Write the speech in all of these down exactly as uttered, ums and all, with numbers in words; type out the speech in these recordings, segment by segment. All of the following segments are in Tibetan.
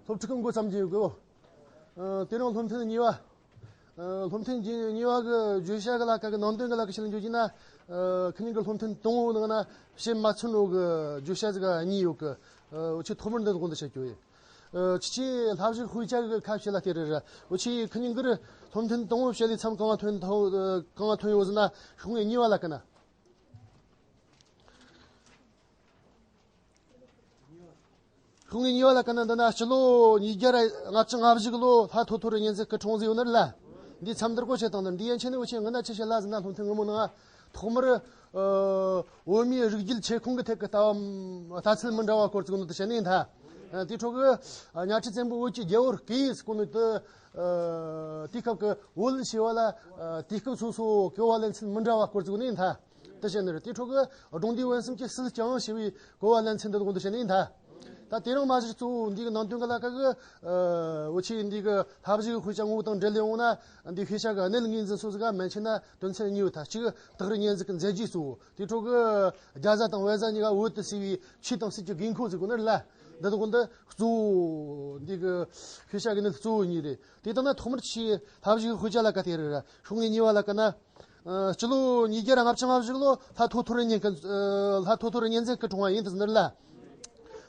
སློབ་ཕྲུག་གི་འགོ་བརྩམས་ཀྱི་ཡོད་གི། ཨ། དེ་རིང་སློབ་ཐུན་གཉིས་པ། ཨ། སློབ་ཐུན་གཉིས་པ་གི་བརྗོད་བྱ་གི་ལ་ཁ་གི་ནང་དོན་གི་ལ་ཁ་ཞིག་ལ་འཇོག་རྒྱུ་ན། ཨ། ཁ་ཉིན་གི་སློབ་ཐུན་དང་པོའི་ནང་ན་བཤད་མ་ཚུན་ནོ་གི་བརྗོད་བྱ་ཟིག་གཉིས་ཡོད་གི། ཨ། འུ་ཆོས་ཐོག་མར་འདི་དགོང་དུ་བཤད་རྒྱུ་ཡིན། ཨ། ཁྱེད་ཀྱིས་བསླབ་བྱའི་དཔེ་ཆ་གི་ཁ་བཤད་ལ་དེ་རེད་ར། འུ་ཆོས་ཁ་ཉིན་གི་སློབ་ཐུན་དང་པོ་བཤད་ལས་མཚམས་གང་ཐོན་ཐོ། ཨ། གང་ཐོན་ཡོད་ཟེར་ན་ཤོག་ངོས་གཉིས་པ་ལ་ཁ་ན། ཤོག་ངོས་གཉིས་པ་ལ་ཁ་ན་འདི་ན་སྤྱི་ལོ་ཉིས་བརྒྱ་ལྔ་བཅུ་ང་བཞི་གི་ལོ་ལྷ་ཐོ་ཐོ་རི་གཉན་བཙན་སྐུ་འཁྲུངས་ཟིག་ཡོད་ནི་རེད་ལ། འདི་མཚམས་འདིར་གོ་བྱེད་དང་ནི་འདི་ཡན་ཆད་ནི་འུ་ཆོས་སྔ་ན་ཆི་བཤད་ལ་ཟེར་ན་སློབ་ཐུན་སྔ་མོ་ནང་ཐོག་མར། ཨ། བོད་མིའི་རིགས་རྒྱུད་ཆེ་ཁུངས་ཀྱི་ཐད་ཀྱི་ལྟ་བ་ལྟ་ཚུལ་མི་འདྲ་བ་སྐོར་ཚིག་ནོ་དུ་བཤད་ནས་ཡིན་ད། ཨ། དེའི་ཁྲོད་ཀྱི་གཉའ་ཁྲི་བཙན་པོ་བོད་ཀྱི་རྒྱལ་པོར་བསྐོས་ཟེར་གོ་ནོ་དུ། ཨ། དེའི་སྐབས་ཀྱི་བོད་ཞེས་པ་ལ། ཨ། དུས་སྐབས་སོ་སོ་གོ་བ་ལེན་ཚུལ་མི་འདྲ་བ་སྐོར་ཚིག་ནས་ཡིན་ད། དུ་བཤད་ནི་རེད། དེའི་ཁྲོད་ཀྱི་སྒྲུང་ལྡེའུ་བོན་གསུམ་གྱི་སྲིད་རྐྱང་ཞེས་པའི་གོ་བ་ལེན་ཚུལ་འདི་དགོང་དུ་བཤད་ནི་ཡིན་ད། ད་དེ་རིང་མ་གཞི་གཙོ་བོ་འདི་གི་ནང་དོན་གི་ལ་ཁ་གི། ཨ། འུ་ཆོས་འདི་གི་ལྷ་བཞུགས་དཔེ་ཆ་ངོ་བོ་དང་འབྲེལ་ལས་འོང་ན་འདི་དཔེ་ཆ་གི་གནད་ངོས་འཛིན་སོ་སོ་ག་མན་ཆད་ན་དོན་ཚན་གཉིས་ཡོད་ད། གཅིག་སྟག་རི་གཉན་གཟིགས་ཀྱི་མཛད་རྗེས་གཙོ་བོ། དེའི་ཁྲོད་ཀྱི་རྒྱ་བཟའ་དང་བལ་བཟའ་གཉིས་ཀ་བོད་དུ་བསུ་བའི་ཆོས་དང་སྲིད་ཀྱི་དགོས་མཁོ་ཟེར་གོ་ནི་རེད་ལ། འདི་དག་འདི་གཙོ་བོ་འདི་གི་དཔེ་ཆ་གི་གནད་གཙོ་བོ་གཉིས་རེད། དེ་ལྟ་ན་ཐོག་མར་ཆེས་ལྷ་བཞུགས་དཔེ་ཆ་ལ་ཁ་དེ་རེད་ར། ཤོག་ངོས་གཉིས་པ་ལ་ཁ་ན། ཨ། སྤྱི་ལོ་ཉིས་བརྒྱ་ལྔ་བཅུ་ང་བཞི་ལོ་ལྷ་ཐོ་ཐོ་རི་གཉན། ཨ། ལྷ་ཐོ་ཐོ་རི་གཉན་བཙན་སྐུ་འཁྲུངས་པ་ཡིན་དུ་ཟེར་ལ།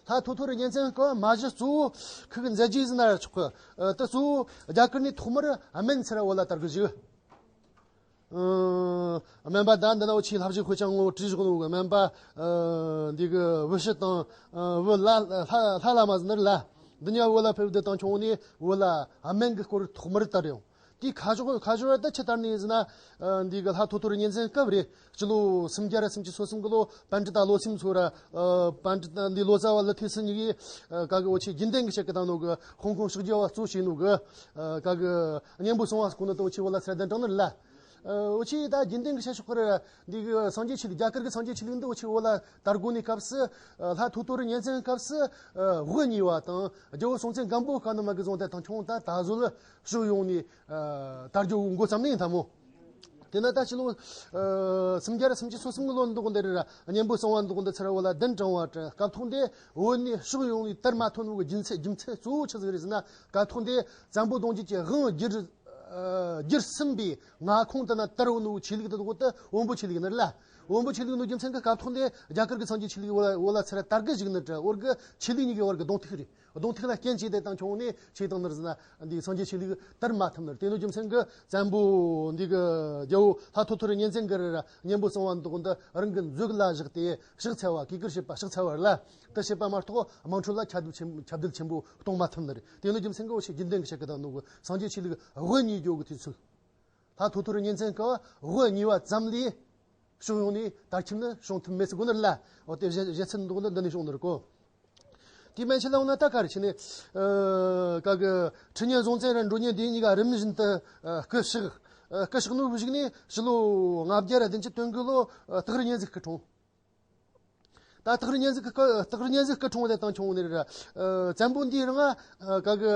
ལྷ་ཐོ་ཐོ་རི་གཉན་བཙན་སྐུ་མ་གཞི་གཙོ་བོ་ཁོ་གི་མཛད་རྗེས་ཟེར་ན་ཆོག་གི། ཨ། དེ་གཙོ་བོ་རྒྱ་གར་ནས་ཐོག་མར་སྨན་འཚོལ་བར་བོད་ལ་དར་གི་བཞུགས། ཨ། སྨན་པ་ད་འདི་ན་འུ་ཆོས་ལྷ་བཞུགས་དཔེ་ཆ་ངོ་བོ་བྲིས་བཞག་ནོ་གི་སྨན་པ། ཨ། འདི་གི་བི་ཤི་དང་། ཨ། བི་ལ་ལྷ་ལྷ་བླ་མ་ཟེར་ནི་རེད་ལ། འདི་གཉིས་བོད་ལ་ཕེབས་དུས་དང་ཁྱོད་ནས་བོད་ལ་སྨན་གི་སྐོར་ཐོག་མར་དར་ཡོང་། དེའི་ཁ་ཕྱོགས་ཁ་ཕྱོགས་ད་ཆི་ལྟར་ནས་ཟེར་ན། ཨ། འདི་གི་ལྷ་ཐོ་ཐོ་རི་གཉན་བཙན་སྐབས་རེད། སྤྱི་ལོ་སུམ་བརྒྱ་ར་སུམ་ཅུ་སོ་གསུམ་གི་ལོ་པཎྜི་ཏ་བློ་སེམས་ཚོ་ར། ཨ། པཎྜི་ཏ་འདི་ལོ་ཙཱ་བ་ལི་ཐེ་སི་གཉིས་ཀྱིས། ཨ། ག་གི་འུ་ཆོས་རྒྱུན་ལྡན་གྱི་བཤད་གི་བཏང་ནོ་གི་ཧོང་ཀོང་ཕྱག་རྒྱ་བ་གཙོ་བྱས་ནོ་གི། ཨ། ག་གི་གཉན་པོ་སྲུང་བ་སྐུ་ནི་དུ་འུ་ཆོས་བོད་ལ་ཚུར་གདན་དྲངས་ནི་རེད་ལ། ཨ། འུ་ཆོས་ད་རྒྱུན་ལྡན་གྱི་བཤད་ཕྱོགས་ཀྱི་འདི་གི་སངས་རྒྱས་ཆོས་ལུགས། རྒྱ་གར་གྱི་སངས་རྒྱས་ཆོས་ལུགས་འདི་འུ་ཆོས་བོད་ལ་དར་གོ་ནི་སྐབས་སུ། ཨ། ལྷ་ཐོ་ཐོ་རི་གཉན་བཙན་སྐབས་སུ། ཨ། དབུ་བརྙེས་པ་དང་རྒྱལ་པོ་སྲོང་བཙན་སྒམ་པོ་སྐབས་ནས་མ་གི་བཟུང་སྟེ་དང་ཁྱོད་ད་ད་གཟོད་ཕྱོགས་ཡོངས་ནས། ཨ། དར་རྒྱུ་འགོ་བརྩམས་ནས་ཡིན་ད་མོ། དེ་ན་ད་ཕྱི་ལོ། ཨ། སུམ་བརྒྱ་ར་སུམ་ཅུ་སོ་གསུམ་གི་ལོ་འདུག་འདི་རེད་ར། གཉན་པོ་སྲུང་བ་འདུག་འདི་ཚུར་བོད་ལ་གདན་དྲངས་པ་རེད། སྐབས་ཐོག་འདི་བོད་ནས་ཕྱོགས་ཡོངས་ནས་དར་མ་ཐོན་བོ་གི་རྒྱུ་མཚན། རྒྱུ་མཚན་གཙོ་བོ་ཆི་ཟིག་རེད་ཟེར་ན། སྐབས་ཐོག་འདི་བཙན་པོ་གདུང་རྒྱུད་ཀྱི་དབང་བསྒྱུར། ཨ། བསྒྱུར་ཟིན་པའི་མངའ་ཁོངས་དེ་ན་དར་བོ་ནོ་ཆོས་ལུགས་དེ་དག་དེ་བོན་པོ་ཆོས་ལུགས་ནི་རེད་ལ། བོན་པོ་ཆོས་ལུགས་ནོ་རྒྱུ་མཚན་གྱིས་སྐབས་ཐོག་འདི་རྒྱ་གར་གྱི་སངས་རྒྱས་ཆོས་ལུགས་བོད་ལ་བོད་ལ་ཚུར་དར་གི་བཞུགས་ནི་རེད། བོད་གི་ཆོས་ལུགས་གཉིས་ཀྱི་བར་གྱི་གདོང་ཐུག་རེད། གདོང་ཐུག་ལ་རྐྱེན་བྱས་ཏེ་དང་ཁྱོད་ནས་ཆོས་དང་ནི་ཟེར་ན་འདི་སངས་རྒྱས་ཆོས་ལུགས་དར་མ་ཐུབ་ནི་རེད། དེ་ནོ་རྒྱུ་མཚན་གྱིས་བཙན་པོ་འདི་གི་རྒྱལ་པོ་ལྷ་ཐོ་ཐོ་རི་གཉན་བཙན་གྱིས་ར་གཉན་པོ་སྲུང་བ་འདུག་འདི་རང་གི་མཛོད་ལ་བཞག་སྟེ་ཕྱག་འཚལ་བ། གུས་བཀུར་བྱེད་པ་ཕྱག་འཚལ་བ་རེད་ལ། དེ་བྱེད་པ་མ་གཏོགས་དམངས་ཁྲོད་ལ་ཁྱབ་གདལ་ཆེན། ཁྱབ་གདལ་ཆེན་པོ་གཏོང་མ་ཐུབ་ནི་རེད། དེ་ནོ་རྒྱུ་མཚན་གྱིས་འུ་ཆོས་རྒྱུན་ལྡན་གྱི་བཤད་གི་བཏང་ནོ་གི་སངས་རྒྱས་ཆོས་ལུགས་དབུ་བརྙེས་རྒྱུ་གི་དུས་ཚོད། ལྷ་ཐོ་ཐོ་རི་གཉན་བཙན་གྱི་དབུ་བརྙེས་པ་ཙམ་ལས་ཕྱོགས་ཡོངས་ནས་དར་ཁྱབ་ནི་བྱུང་ཐུབ་མེད་ཟེར་གོ་ནི་རེད་ལ། འོ་དེ་བཞེད་བཞེད་ཚུལ་འདུག་ནི་འདི་ནས་བྱུང་ནི་རེད་གོ། དེ་མན་ཆད་ལ་འོ་ན་ད་ག་རེ་བྱས་ནས། ཨ། ག་གི་ཁྲི་གཉན་སྲོང་བཙན་ར་འབྲོང་གཉན་སྡེ་གཉིས་ཀ་རིམ་བཞིན་དུ། ཨ། སྐུ་གཤེགས། ཨ། སྐུ་གཤེགས་ནོ་གཞུག་ནས་ཕྱི་ལོ་ལྔ་བརྒྱ་ར་བདུན་ཅུ་དོན་དགུ་ལོ། ཨ། སྟག་རི་གཉན་གཟིགས་སྐུ་འཁྲུངས། ད་སྟག་རི་གཉན་གཟིགས་སྐུ། སྟག་རི་གཉན་གཟིགས་སྐུ་འཁྲུངས་དེ་དང་ཁྱོད་ནས་ར། ཨ། བཙན་པོ་འདིའི་རིང་ང་། ཨ། ག་གི་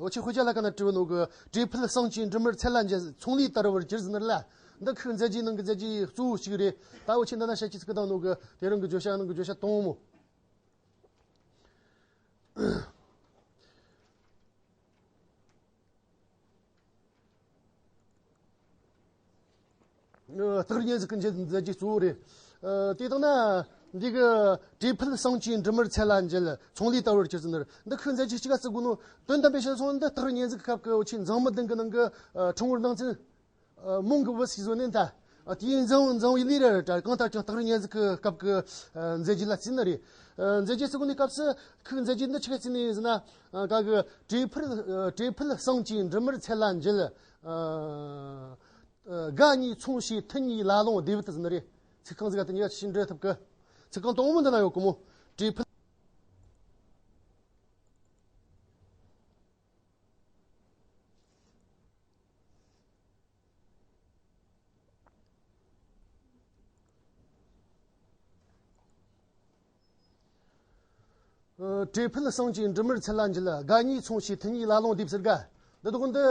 འུ་ཆོས་དཔེ་ཆ་ལ་ཁ་ན་བྲིས་ནོ་གི་བྲེལ་འཕེལ་བསང་གཅོད། འབྲུ་མར་ཚལ་ལ་འཇལ། ཚོང་ལས་དར་བར་གྱུར་ཟེར་ནི་རེད་ལ། འདི་ཁོའི་མཛད་རྗེས་ནང་གི་མཛད་རྗེས་གཙོ་བོ་གཅིག་རེད། ད་འུ་ཆོས་འདི་ན་བཤད་རྒྱུ་ཟེར་གི་བཏང་ནོ་གི་དེ་རིང་གི་བརྗོད་བྱ་ནང་གི་བརྗོད་བྱ་དང་པོ། ཨ། སྟག་རི་གཉན་གཟིགས་ཀྱི་མཛད་རྗེས་གཙོ་བོ་རེད། ཨ། དེ་དང་ན་འདི་གི་བྲེལ་འཕེལ་བསང་གཅོད། འབྲུ་མར་ཚལ་ལ་འཇལ། ཚོང་ལས་དར་བར་གྱུར་ཟེར་ནི་རེད། འདི་ཁོའི་མཛད་རྗེས་གཅིག་ག་བརྩི་དགོས་ནོ། དོན་དམ་པའི་བཤད་སོང་འདི་སྟག་རི་གཉན་གཟིགས་སྐབས་ཀྱི་འུ་ཆོས་འཛམ་བུ་གླིང་གི་ནང་གི། ཨ། ཁྲུང་ཨུར་སྣང་བཙན། ཨ། མོང་གི་བུ་ཟེར་བཟོ་ནས་ད། ཨ། དེའི་འཛམ་འཛམ་བུའི་ལས་ར་ར་གང་ལྟར་ཀྱང་སྟག་རི་གཉན་གཟིགས་ཀྱི་སྐབས་ཀྱི། ཨ། མཛད་རྗེས་ལ་བརྩིས་ནི་རེད། ཨ། མཛད་རྗེས་བརྩི་དགོས་ནི་སྐབས་སུ་ཁོའི་མཛད་རྗེས་འདི་ཆི་ག་བརྩིས་ནི་ཟེར་ན། ཨ། ག་གི་བྲེལ་འཕེལ། ཨ། བྲེལ་འཕེལ་བསང་གཅོད། འབྲུ་མར་ཚལ་ལ་འཇལ། ཨ། ཨ། དགའ་གཉིས་ཚོང་བྱེད། མཐུན་གཉིས་ལ་ལུང་འདེབས་དུ་ཟེར་ནི་རེད། ཚིག་རྐང་ཟིག་ག་དེ་གཉིས་ཀ་ཅིག་འབྲི་ཐུབ་གི། ཚིག་རྐང་དང་པོ་འདི་ན་ཡོད་གི་མོ། བྲེལ་འཕེལ། ཨ། བྲེལ་འཕེལ་བསང་གཅོད། འབྲུ་མར་ཚལ་ལ་འཇལ། དགའ་གཉིས་ཚོང་བྱེད། མཐུན་གཉིས་ལ་ལུང་འདེབས་ཟེར་ག། འདི་དག་འདི་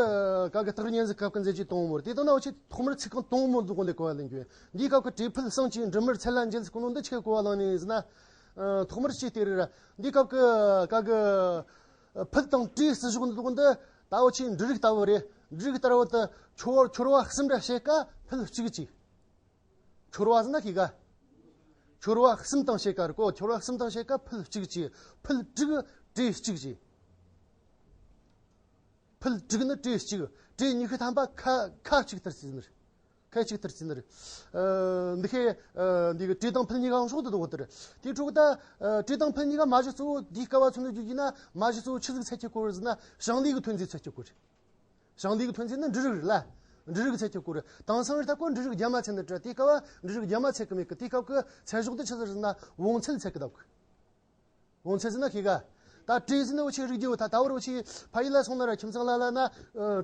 ག་གི་སྟག་རི་གཉན་གཟིགས་སྐབས་ཀྱི་མཛད་རྗེས་དང་པོ་རེད། དེ་དང་ན་འུ་ཆོས་ཐོག་མར་ཚིག་རྐང་དང་པོ་འདི་དག་འདི་གོ་བ་ལེན་རྒྱུ་ཡིན། འདིའི་སྐབས་ཀྱི་བྲེལ་འཕེལ་བསང་གཅོད། འབྲུ་མར་ཚལ་ལ་འཇལ་ཟེར་གོ་ནོ་འདི་ཆི་གི་གོ་བ་བླངས་ནས་ཟེར་ན། ཨ། ཐོག་མར་ཅི་སྟེ་རེད་ར། འདིའི་སྐབས་ཀྱི་ག་གི། ཕུད་དང་དྲིས་བརྩི་གཞུག་འདི་དག་འདི་ད་འུ་ཆོའི་འབྲུ་རིགས་ལྟ་བུ་རེད། འབྲུ་རིགས་ལྟ་བུ་དུ་ཁྱོར་ཁྱོར་བ་གསུམ་ར་ཕྱེད་ཀ་ཕུད་གཅིག་བྱས། ཁྱོར་བ་ཟེར་ན་ཤེས་ག་ཁྱོར་བ་གསུམ་དང་ཕྱེད་ཀ་རེད་གོ། ཁྱོར་བ་གསུམ་དང་ཕྱེད་ཀ་ཕུད་གཅིག་བྱས། ཕུད་དྲུག་དྲིས་གཅིག་བྱས། ཕུད་དྲུག་ནི་དྲིས་གཅིག་དྲིས་ཉི་ཤུ་ཐམ་པ་ཁ་ཁ་གཅིག་ལྟར་བརྩིས་ནི་རེད། ཁ་གཅིག་ལྟར་བརྩིས་ནི་རེད། ཨ། འདི་ཁའི་ཨ། འདི་གི་དྲིས་དང་ཕུད་གཉིས་ཀ་ཡང་ཕྱོགས་དུ་འདུག་གོ་དེ་རེད། དེའི་ཁྲོད་ད་ཨ། དྲིས་དང་ཕུད་གཉིས་ཀ་མ་གཞི་གཙོ་བོ་འདིའི་སྐབས་བ་མཚོན་དུ་བརྗོད་རྒྱུ་ན། མ་གཞི་གཙོ་བོ་ཆི་ཟིག་ཚད་ཀྱི་སྐོར་ཟེར་ན། ཞིང་ལས་ཀྱི་ཐོན་རྫས་ཚད་ཀྱི་སྐོར་རེད། ཞིང་ལས་ཀྱི་ཐོན་རྫས་ནི་འབྲུ་རིགས་རེད་ལ། འབྲུ་རིགས་ཚད་ཀྱི་སྐོར་རེད། དེང་སང་རེད་ད་ཁོ་འབྲུ་རིགས་རྒྱ་མ་ཚད་ནི་རེད། དེའི་སྐབས་བ་འབྲུ་རིགས་རྒྱ་མ་ཚད་གི་མེད་གི། དེའི་སྐབས་ཀྱི་ཚད་གཞོགས་དེ་ཆི་ཟིག་རེད་ཟེར་ན། བོངས་ཚད་ཚད་གི་འདུག་བོངས་ཚད་ཟེར་ན་ཤེས་ག་ད་དྲིས་ཟེར་ན་འུ་ཆོས་རིག་རྒྱུ་ཡོད། ད་ད་བར་འུ་ཆོས་ཕ་ཡུལ་ལ་སོང་ན་ར་ཁྱིམ་ཚང་ལ་ལ་ན་ཨ།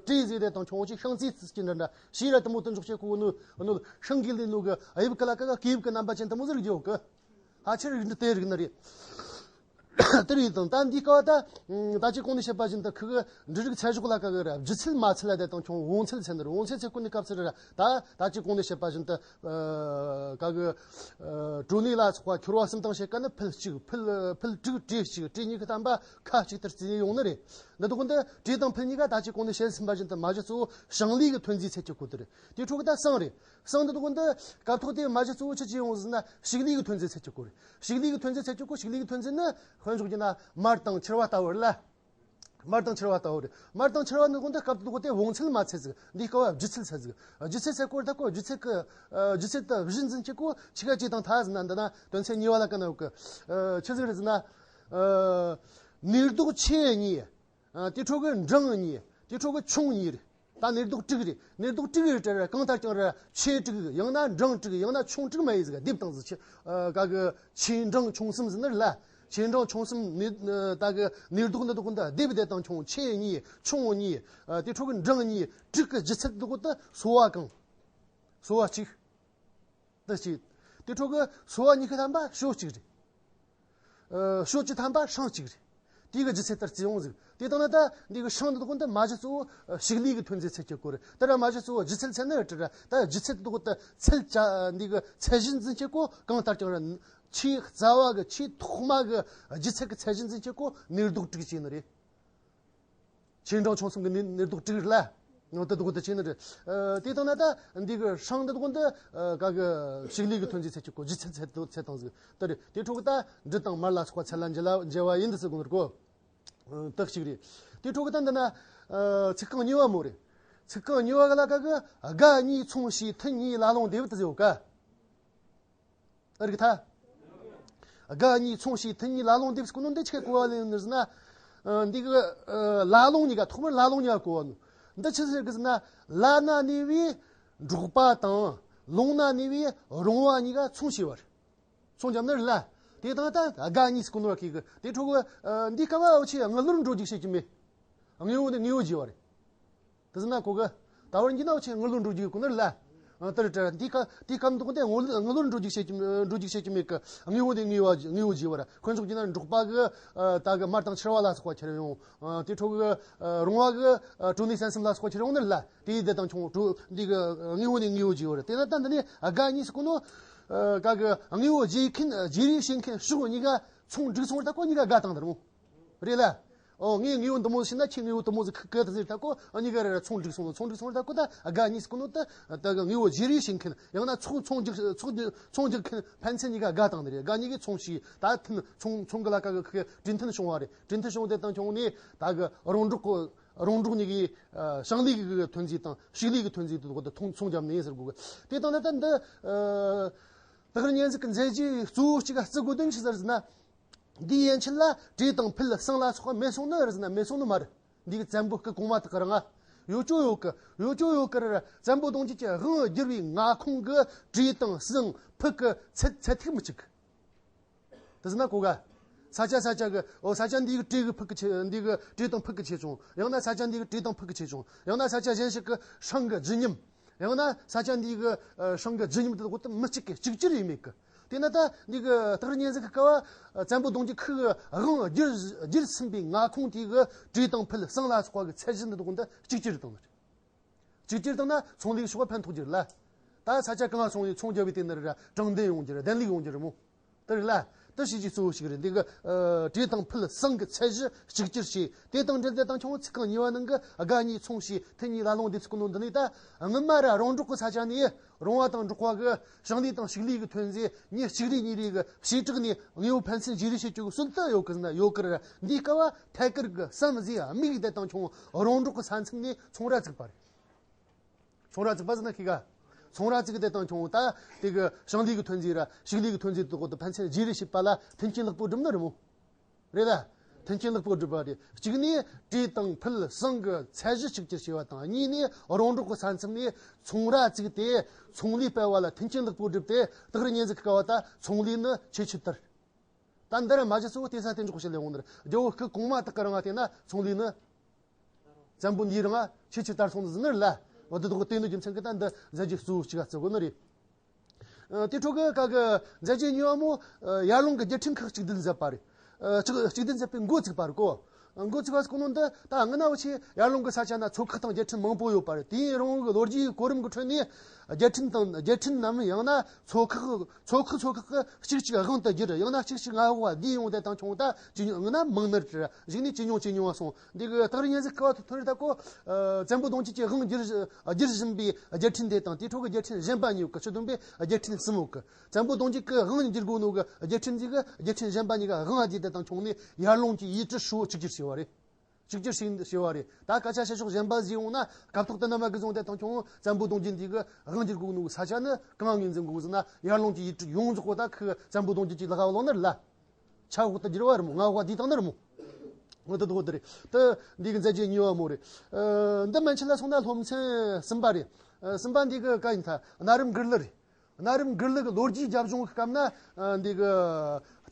དྲིས་ཟེར་དེ་དང་ཁྱོད་འུ་ཆོས་ཤིང་རྩི་རྩི་གི་འདྲ་འདྲ་ཞེས་ར་དེ་མོ་དུ་འཇོག་བྱེད་གོ་ནོ་ནོ། ཤིང་གི་ལས་ནོ་གི་དབྱིབས་གི་ལ་ཀ་ག་གི་དབྱིབས་གི་རྣམ་པ་ཅན་དེ་མོ་ཟིག་རིག་རྒྱུ་ཡོད་གི། ཕལ་ཆེར་རིག་འདི་དེ་རིག་ནི་རེད། དེ་རེད་དང་། ད་འདི་སྐབས་ད་ད་ཅི་གོང་ནས་བཤད་པ་བཞིན་དུ་ཁུ་གི་འབྲུ་རིགས་ཚད་གཞོགས་ལ་ཀ་གི་ར་ལྗིད་ཚད་མ་ཚད་ལ་དེ་དང་ཁྱོད་བོངས་ཚད་ཚད་ནི་རེད། བོངས་ཚད་ཚད་གོ་ནི་སྐབས་སུ་ར་ད་ད་ཅི་གོང་ནས་བཤད་པ་བཞིན་དུ། ཨ། ག་གི། ཨ། གྲོ་ནས་ལ་སོགས་པ་ཁྱོར་བ་གསུམ་དང་ཕྱེད་ཀ་ནི་ཕུད་གཅིག་ཕུད་ཕུད་དྲུག་དྲིས་གཅིག་དྲིས་ཉི་ཤུ་ཐམ་པ་ཁ་གཅིག་ལྟར་བརྩིས་ནས་ཡོང་ནི་རེད། འདི་དག་འདི་དྲིས་དང་ཕུད་གཉིས་ཀ་ད་ཅི་གོང་ནས་བཤད་ཟིན་པ་བཞིན་དུ་མ་གཞི་གཙོ་བོ་ཞིང་ལས་ཀྱི་ཐོན་རྫས་ཚད་ཀྱི་སྐོར་དེ་རེད། དེའི་ཁྲོད་ཀྱི་ད་ཟངས་རེད། ཟངས་འདི་དག་འདི་སྐབས་ཐོག་དེ་མ་གཞི་གཙོ་བོ་ཆི་ཆི་ཡོང་ཟིན་ན། ཕྱུགས་ལས་ཀྱི་ཐོན་རྫས་ཚད་ཀྱི་སྐོར་རེད། ཕྱུགས་ལས་ཀྱི་ཐོན་རྫས་ཚད་ཀྱི་སྐོར། ཕྱུགས་ལས་ཀྱི་ཐོན་རྫས་ནི་དཔེ་འཇོག་རྒྱུ་ན་མར་དང་ཕྱུར་བ་ལྟ་བུ་རེད་ལ། མར་དང་ཕྱུར་བ་ལྟ་བུ་རེད། མར་དང་ཕྱུར་བ་ནི་དགོན་དུ་སྐབས་དུ་དགོན་དེ་བོངས་ཚད་མ་ཚད་ཟིག་འདིའི་སྐབས་བ་ལྗིད་ཚད་ཚད་ཟིག་ལྗིད་ཚད་ཚད་སྐོར་ད་ཁོ་ལྗིད་ཚད་ཀྱི་ལྗིད་ཚད་དུ་གཞི་འཛིན་གྱི་ཁོ་ཆི་ག་ཅི་དང་ཐ་ཟིན་ན། འདི་ན་དོན་ཚན་གཉིས་བ་ལ་ཀ་ན་ཡོད་གི། ཆི་ཟིག་རེད་ཟེར་ན། ནུས་ལྡོག་ཆེ་གཉིས། དེ་ཁྲོད་ཀྱི་འབྲིང་གཉིས། དེ་ཁྲོད་ཀྱི་ཆུང་གཉིས་རེད། ད་ནུས་ལྡོག་དྲུག་རེད། ནུས་ལྡོག་དྲུག་རེད་དྲ་ར། གང་ལྟར་ཀྱང་ར་ཆེ་དྲུག་ཡང་ན་འབྲིང་དྲུག་ཡང་ན་ཆུང་དྲུག་མ་ཡིན་ཟིག་སྡེབ་བཏང་ཟིག་ཆེ་ག་གི་ཆེ་འབྲིང་ཆུང་གསུམ་ཟིན་ནི་རེད་ལ། ཆེ་འབྲིང་ཆུང་གསུམ་ནི་ད་གི་ནུས་ལྡོག་འདི་དག་འདི་སྡེབ་དེ་དང་ཆུང་། ཆེ་གཉིས། ཆུང་གཉིས། དེ་ཁྲོད་ཀྱི་འབྲིང་གཉིས། དྲུག་གི་ལྗིད་ཚད་འདི་དག་ཏུ་སོ་བ་གང་། སོ་བ་གཅིག་དེ་གཅིག་དེ་ཁྲོད་ཀྱི་སོ་བ་ཉི་ཤུ་ཐམ་པ་ཞོ་གཅིག་རེད། ཨ། ཞོ་བཅུ་ཐམ་པ་ཧྲང་གཅིག་རེད། དེ་གི་ལྗིད་ཚད་ལྟར་བརྩི་ཡོང་ཟིག་དེ་དང་ན་ད་འདི་གི་ཧྲང་འདི་དག་འདི་མ་གཞི་གཙོ་བོ་ཕྱུགས་ལས་ཀྱི་ཐོན་རྫས་ཚད་ཀྱི་སྐོར་རེད། དེ་ར་མ་གཞི་གཙོ་བོ་ལྗིད་ཚད་ཚད་ནི་རེད་དྲ་ར། ད་ལྗིད་ཚད་འདི་དག་ད་ཚད་ཀྱི་འདི་གི་ཚད་གཞི་འཛིན་བྱེད་གོ། གང་ལྟར་ཀྱང་ར་ཆེས་རྩ་བ་གི་ཆེས་ཐོག་མ་གི་ལྗིད་ཚད་ཀྱི་ཚད་གཞི་འཛིན་བྱེད་གོ་ནུས་ལྡོག་དྲུག་བྱས་ནི་རེད། ཆེ་འབྲིང་ཆུང་གསུམ་གྱི་ནུས་ནུས་ལྡོག་དྲུག་རེད་ལ། ནང་དུ་ལྡོག་དུ་ཕྱིན་ནི་རེད། ཨ། དེ་དང་ན་ད་འདི་གི་ཧྲང་འདི་དག་འདི་ཨ། ག་གི་ཕྱུགས་ལས་ཀྱི་ཐོན་རྫས་ཚད་ཀྱི་སྐོར། ལྗིད་ཚད་ཚད་དུ་ཚད་དང་ཟིག་དེ་རེད། དེ་ཁྲོད་ཀྱི་ད་འབྲུ་དང་མར་ལ་སོགས་པ་ཚད་ལ་འཇལ་ལ་འཇལ་བ་ཡིན་འདི་ཟེར་གོ་ནོར་གོ། ཨ། དག་ཅིག་རེད། དེ་ཁྲོད་ཀྱི་ད་འདི་ན་ཨ། ཚིག་རྐང་གཉིས་པ་མོ་རེད། ཚིག་རྐང་གཉིས་པ་ག་ལ་ག་གི་སྒ་གཉིས་ཚོང་བྱེད་ཐུན་གཉིས་ལ་ལོང་སྡེབ་དུ་ཟེར་ག་ཨ་རིག་ཐ། སྒ་གཉིས་ཚོང་བྱེད་ཐུན་གཉིས་ལ་ལོང་སྡེབ་ཟེར་གོ་ནོ་འདི་ཆི་གོ་བ་ལེན་ནི་ཟེར་ན། ཨ། འདི་གི་ཨ། ལ་ལོང་གཉིས་ཀ་ཐོག་མར་ལ་ལོང་གཉིས་ཀ་གོ་བ་ནོ། འདི་ཆི་ཟེར་གི་ཟེར་ན། ལ་ན་གནས་པའི་འབྲོག་པ་དང་ལོང་ན་གནས་པའི་རོང་བ་གཉིས་ཀ་ཚོང་བྱེད་པ་རེད། ཚོང་རྒྱབ་ནི་རེད་ལ། དེ་དང་ད་སྒ་གཉིས་ཟེར་གོ་ནོ་ར་ཁི་གི་དེ་ཁྲོད་གི་ཨ། འདི་སྐབས་བ་འུ་ཆོས་དངུལ་ལོར་འགྲོ་རྒྱུ་བྱེད་ཀྱི་མེད། དངོས་པོ་ནི་དངོས་པོ་བརྗེ་བ་རེད། དེ་ཟེར་ན་གོ་གི། ད་བར་འགྱིན་ན་འུ་ཆོས་དངུལ་ལོར་འགྲོ་རྒྱུ་ཡོད་གོ་ནི་རེད་ལ། ཨ། དེ་རེད་དྲ་འདི་ཀ་དེ་ཀ་འདུག་དེ་དངུལ་དངུལ་ལོར་འགྲོ་རྒྱུ་བྱེད་ཀྱི་འགྲོ་རྒྱུ་བྱེད་ཀྱི་མེད་གི། དངོས་པོ་དེ་དངོས་པོ་དངོས་པོ་བརྗེ་བ་ར། དཔེ་འཇོག་རྒྱུ་ན་འབྲོག་པ་གི་ཨ། ད་གི་མར་དང་ཕྱུར་བ་ལ་སོགས་པ་ཁྱེར་ཡོང་། ཨ། དེ་ཁྲོད་གི་ཨ། རོང་བ་གི་ཨ། གྲོ་ནས་སྲན་གསུམ་ལ་སོགས་པ་ཁྱེར་ཡོང་ནི་རེད་ལ། དེ་ཡི་དེ་དང་ཁྱོད་གྲོ་འདི་གི་དངོས་པོ་དེ་དངོས་པོ་བརྗེ་བ་ར། དེ་ན་ད་འདི་ནི་ཨ། སྒ་གཉིས་ཟེར་གོ་ནོ། ཨ། ག་གི་དངོས་པོ་བརྗེ་མཁན་བརྗེ་རེས་བྱེད་མཁན་ཕྱོགས་གཉིས་ཀ་ཚོང་འགྲིག་སོང་བ་ད་ཁོ་གཉིས་ཀ་སྒ་བཏང་དེ་རེད་མོ། རེད་ལ། ཨོ། ངས་དངོས་པོ་འདི་མོ་ཟིག་ན་ཁྱེད་དངོས་པོ་དེ་མོ་ཟིག་ཁུ་ཁུ་ད་ཟེར་ད་ཁོ་ཨ། གཉིས་ཀ་རེ་རེ་ཚོང་འགྲིག་སོང་ལ། ཚོང་འགྲིག་སོང་ད་ཁོ་ད་སྒ་གཉིས་ཟེར་གོ་ནོ་ད་ད་གི་དངོས་པོ་བརྗེ་རེས་བྱེད་མཁན་ཡང་ན་ཚོང་ཚོང་རྒྱག་ཚོང་རྒྱག་ཚོང་རྒྱག་མཁན་ཕན་ཚུན་གཉིས་ཀ་སྒ་བཏང་ནི་རེད། སྒ་གཉིས་ཀས་ཚོང་བྱས། ད་ཐུན་ཚོང་ཚོང་གི་ལ་ཀ་གི་ཁུ་གྲོས་མཐུན་བྱུང་བ་རེད། གྲོས་མཐུན་བྱུང་དེ་དང་ཁྱོད་ནས་ད་གི་རོང་འབྲོག་གི་རོང་འབྲོག་གཉིས་ཀས་ཨ། ཞིང་ལས་ཀྱི་ཐོན་རྫས་དང་ཕྱུགས་ལས་ཀྱི་ཐོན་རྫས་དེ་དག་དེ་ཚོང་ཚོང་རྒྱབ་ནས་ཟེར་གོ་གི། དེ་དང་ན་ད་འདི་ཨ། ཏིལ་གཉན་གཟིགས་ཀྱི་མཛད་རྗེས་གཙོ་བོ་གཅིག་ག་བརྩི་དགོས་དོན་ཆི་ཟེར་ཟེར་ན། འདིའི་ཡན་ཆད་ལ་དྲེ་དང་ཕུད་ཟངས་ལ་སོགས་པ་མེད་སོང་ནི་རེད་ཟེར་ན་མེད་སོང་ནི་མ་རེད། འདི་གི་བཙན་པོ་སྐུ་གོང་མ་དག་གི་རིང་ང་ཡོད་ཅོ་ཡོད་གི། ཡོད་ཅོ་ཡོད་གི་རེད་ར། བཙན་པོ་གདུང་རྒྱུད་ཀྱི་དབང་བསྒྱུར་བའི་མངའ་ཁོངས་ཀྱི་དྲེ་དང་ཟངས་ཕུད་ཀྱི་ཚད་ཚད་ཐིག་མི་གཅིག་དེ་ཟེར་ན་གོ་ག་ས་ཆ་ས་ཆ་གི། ཨོ། ས་ཆ་འདི་གི་དྲེ་གི་ཕུད་ཀྱི་ཆེ། འདི་གི་དྲེ་དང་ཕུད་ཀྱི་ཆེ་ཆུང་། ཡང་ན་ས་ཆ་འདི་གི་དྲེ་དང་ཕུད་ཀྱི་ཆེ་ཆུང་། ཡང་ན་ས་ཆ་གཞན་ཞིག་གི་ཧྲང་གི་ལྗིད་མཉམ། ཡང་ན་ས་ཆ་འདི་གི་ཨ། ཧྲང་གི་ལྗིད་མཉམ་དེ་དག་དེ་མི་གཅིག་གི་གཅིག་གྱུར་ཡིན་མེད་གི། དེ་ན་ད་འདི་གི་སྟག་རི་གཉན་གཟིགས་ཀྱི་སྐབས་བ་བཙན་པོ་གདུང་རྒྱུད་ཁུ་གི་དབང་བསྒྱུར་བསྒྱུར་ཟིན་པའི་མངའ་ཁོངས་དེ་གི་དྲེ་དང་ཕུད་ཟངས་ལ་སོགས་པ་གི་ཚད་གཞི་འདི་དག་འདི་གཅིག་གྱུར་བཏང་ནི་རེད། གཅིག་གྱུར་བཏང་ན་ཚོང་ལས་ཕྱོགས་ཕན་ཐོགས་རྒྱུ་རེད་ལ། ད་ས་ཆ་གང་ལ་སོང་ཡི་ཚོང་རྒྱབ་པའི་དེ་ནི་རེད་ར། དྲང་བདེན་ཡོང་རྒྱུ་རེད། བདེན་ལུགས་ཡོང་རྒྱུ་རེད་མོ། དེ་རེད་ལ། དེ་བྱས་རྗེས་གཙོ་བོ་ཞིག་རེད། འདི་གི་ཨ་བྲེ་དང་ཕུལ་ཟངས་ཀྱི་ཚད་གཞི་གཅིག་གྱུར་བྱས། དེ་དང་འབྲེལ་ཏེ་དང་ཁྱོད་ཚིག་རྐང་གཉིས་པ་ནང་གི་དགའ་ཉེ་ཚོང་བྱས་མཐུན་གཉིས་ལ་ལོང་འདི་ཚིག་གོ་ནོ་འདི་ནས་ད་སྔོན་མ་ར་རོང་འབྲོག་གི་ས་ཆ་ནས་རོང་བ་དང་འབྲོག་པ་གི་ཞིང་ལས་དང་ཕྱུགས་ལས་ཀྱི་ཐོན་རྫས་མི་གཅིག་རེ་གཉིས་རེ་གི་བྱེ་བྲག་ནས་དངོས་པོ་ཕན་ཚུན་བརྗེ་རེས་བྱེད་རྒྱུ་གི་སྲོལ་དུ་ཡོད་གི་ཟེར་ན་ཡོད་གི་ར། འདིའི་སྐབས་བ་ཐད་ཀར་གི་བསམ་གཟས་དམིགས་དེ་དང་ཁྱོད་རོང་འབྲོག་གི་ས་མཚམས་ནས་ཚོང་ར་བཙུགས་པ་རེད། ཚོང་ར་བཙུགས་པ་ཟེར་ན་ཤེས་ག་ཚོང་ར་བཙུགས་དེ་དང་ཁྱོད་ད་དེ་གི་ཞིང་ལས་ཀྱི་ཐོན་རྫས་ར་ཕྱུགས་ལས་ཀྱི་ཐོན་རྫས་དེ་གོ་དུ་ཕན་ཚུན་བརྗེ་རེས་བྱེད་པ་ལ་མཐུན་རྐྱེན་ལེགས་པོ་བསྒྲུབས་ནི་རེད་མོ། རེད་ལ། མཐུན་རྐྱེན་ལེགས་པོ་བསྒྲུབས་པ་རེད། གཅིག་ནས་བྲེ་དང་ཕུལ་ཟངས་ཀྱི་ཚད་གཞི་གཅིག་གྱུར་བྱས་པ་དང་། གཉིས་ནས་རོང་འབྲོག་གི་ས་མཚམས་ནས་ཚོང་ར་བཙུགས་ཏེ་ཚོང་ལས་སྤེལ་བ་ལ་མཐུན་རྐྱེན་ལེགས་པོ་བསྒྲུབས་ཏེ། སྟག་རི་གཉན་གཟིགས་ཀྱི་སྐབས་བ་ད་ཚོང་ལས་ནི་ཆེས་ཆེར་དར། ད་འདི་ར་མ་གཞི་གཙོ་བོ་དེ་ས་དེ་འཇོག་བྱེད་ལས་འོང་ནི་རེད། རྒྱལ་པོ་སྐུ་གོང་མ་དག་གི་རིང་ང་བལྟས་ན་ཚོང་ལས་ནི་བཙན་པོ་འདིའི་རིང་ང་ཆེས་ཆེར་དར་སོང་ནི་ཟིན་ནི་རེད་ལ། འོ་དེ་དག་དེ་ནི་རྒྱུ་མཚན་གྱིས་ད་འདི་མཛད་རྗེས་གཙོ་བོ་གཅིག་ག་བརྩི་དགོས་ནི་རེད། ཨ་དེ་འཕྲོ་གི་ཀ་གི་མཛད་རྗེས་གཉིས་པ་མོ། ཨ་ཡར་ཀླུང་གི་རྒྱལ་ཕྲན་ཁག་གཅིག་སྡུད་མཛད་པ་རེད། ཨ་གཅིག་གཅིག་སྡུད་མཛད་པའི་འགོ་བཙུགས་པ་རེད་གོ། འགོ་བཙུགས་པ་ཟེར་གོ་ནོ་འདི་ད་སྔ་ན་འུ་ཆོ་ཡར་ཀླུང་གི་ས་ཆ་ན་ཚོ་ཁག་དང་རྒྱལ་ཕྲན་མང་པོ་ཡོད་པ་རེད། དེའི་རིང་གི་ལོ་རྒྱུས་གོ་རིམ་གྱི་ཁྲོད་ནས་རྒྱལ་ཕྲན་དང་རྒྱལ་ཕྲན་ནམ་ཡང་ན་ཚོ་ཁག་ཚོ་ཁག་ཚོ་ཁག་གི་གཅིག་གཅིག་དབང་དུ་བསྒྱུར། ཡང་ན་གཅིག་གཅིག་མངའ་འོག་བསྡུས་ཡོང་དེ་དང་ཁྱོད་ད་ཇེ་ཉུང་། སྔ་ན་མང་ནི་རེད། གཞུག་ནས་ཇེ་ཉུང་ཇེ་ཉུང་བ་སོང་། འདི་གི་སྟག་རི་གཉན་གཟིགས་སྐབས་བ་ཐོན་རེ་ད་གོ། ཨ་བཙན་པོ་གདུང་བརྒྱུད་ཀྱི་དབང་བསྒྱུར་བསྒྱུར་བཞིན་པའི་རྒྱལ་ཕྲན་དེ་དང་། དེའི་འཕྲོ་གི་རྒྱལ་ཕྲན་གཞན་པ་གཉིས་ཀྱི་ཆུ་བདུན་པའི་རྒྱལ་ཕྲན་གསུམ་འོག་གི་བཙན་པོ་གདུང་བརྒྱུད་ཀྱི་དབང་བསྒྱུར་དགོས་ནོ་གི་རྒྱལ་ཕྲན་འདི་གི་རྒྱལ་ཕྲན་གཞན་པ་གཉིས་ཀ་དབང་བསྒྱུར་དེ་དང་ཁྱོད་ནས་ཡར་ཀླུང་གི་ཡུལ་གྲུ་ཧྲིལ་བོ་གཅིག་གྱུར་བྱས་པ་རེད། གཅིག་གྱུར་བྱས་བྱས་པ་རེད། ད་སྐད་ཆ་བཤད་ཕྱོགས་གཞན་པ་ཟིག་ཡོང་ན་སྐབས་ཐོག་དེ་ན་མ་གི་བཟུང་དེ་དང་ཁྱོད་བཙན་པོ་གདུང་བརྒྱུད་འདི་གི་དབང་བསྒྱུར་དགོས་ནོ་གི་ས་ཆ་ནི་གང་ངོས་འཛིན་དགོས་ཟེར་ན་ཡར་ཀླུང་གི་ཡུལ་གྲུ་ཡོངས་རྫོགས་པོ་ད་ཁི་བཙན་པོ་གདུང་བརྒྱུད་ཀྱི་ལག་པ་ལོག་ནི་རེད་ལ། ཆ་འོག་ཏུ་བསྒྱུར་བ་རེད་མོ། མངའ་འོག་བསྡུས་བཏང་ནི་རེད་མོ། འོ་དེ་དོ་དེ་རེད། དེ་འདི་གི་མཛད་རྗེས་གཉིས་པ་མོ་རེད། ཨ་འདི་མན་ཆད་ལ་སོང་ན་སློབ་ཚན་གསུམ་པ་རེད། ཨ་གསུམ་པ་འདི་གི་ཀ་ཡིན་ཐ་གནའ་རབས་མགུར་གླུ་རེད། གནའ་རབས་མགུར་གླུ་གི་ལོ་རྒྱུས་རྒྱབ་ལྗོངས་ཀྱི་སྐབས་ན་ཨ་འདི་གི་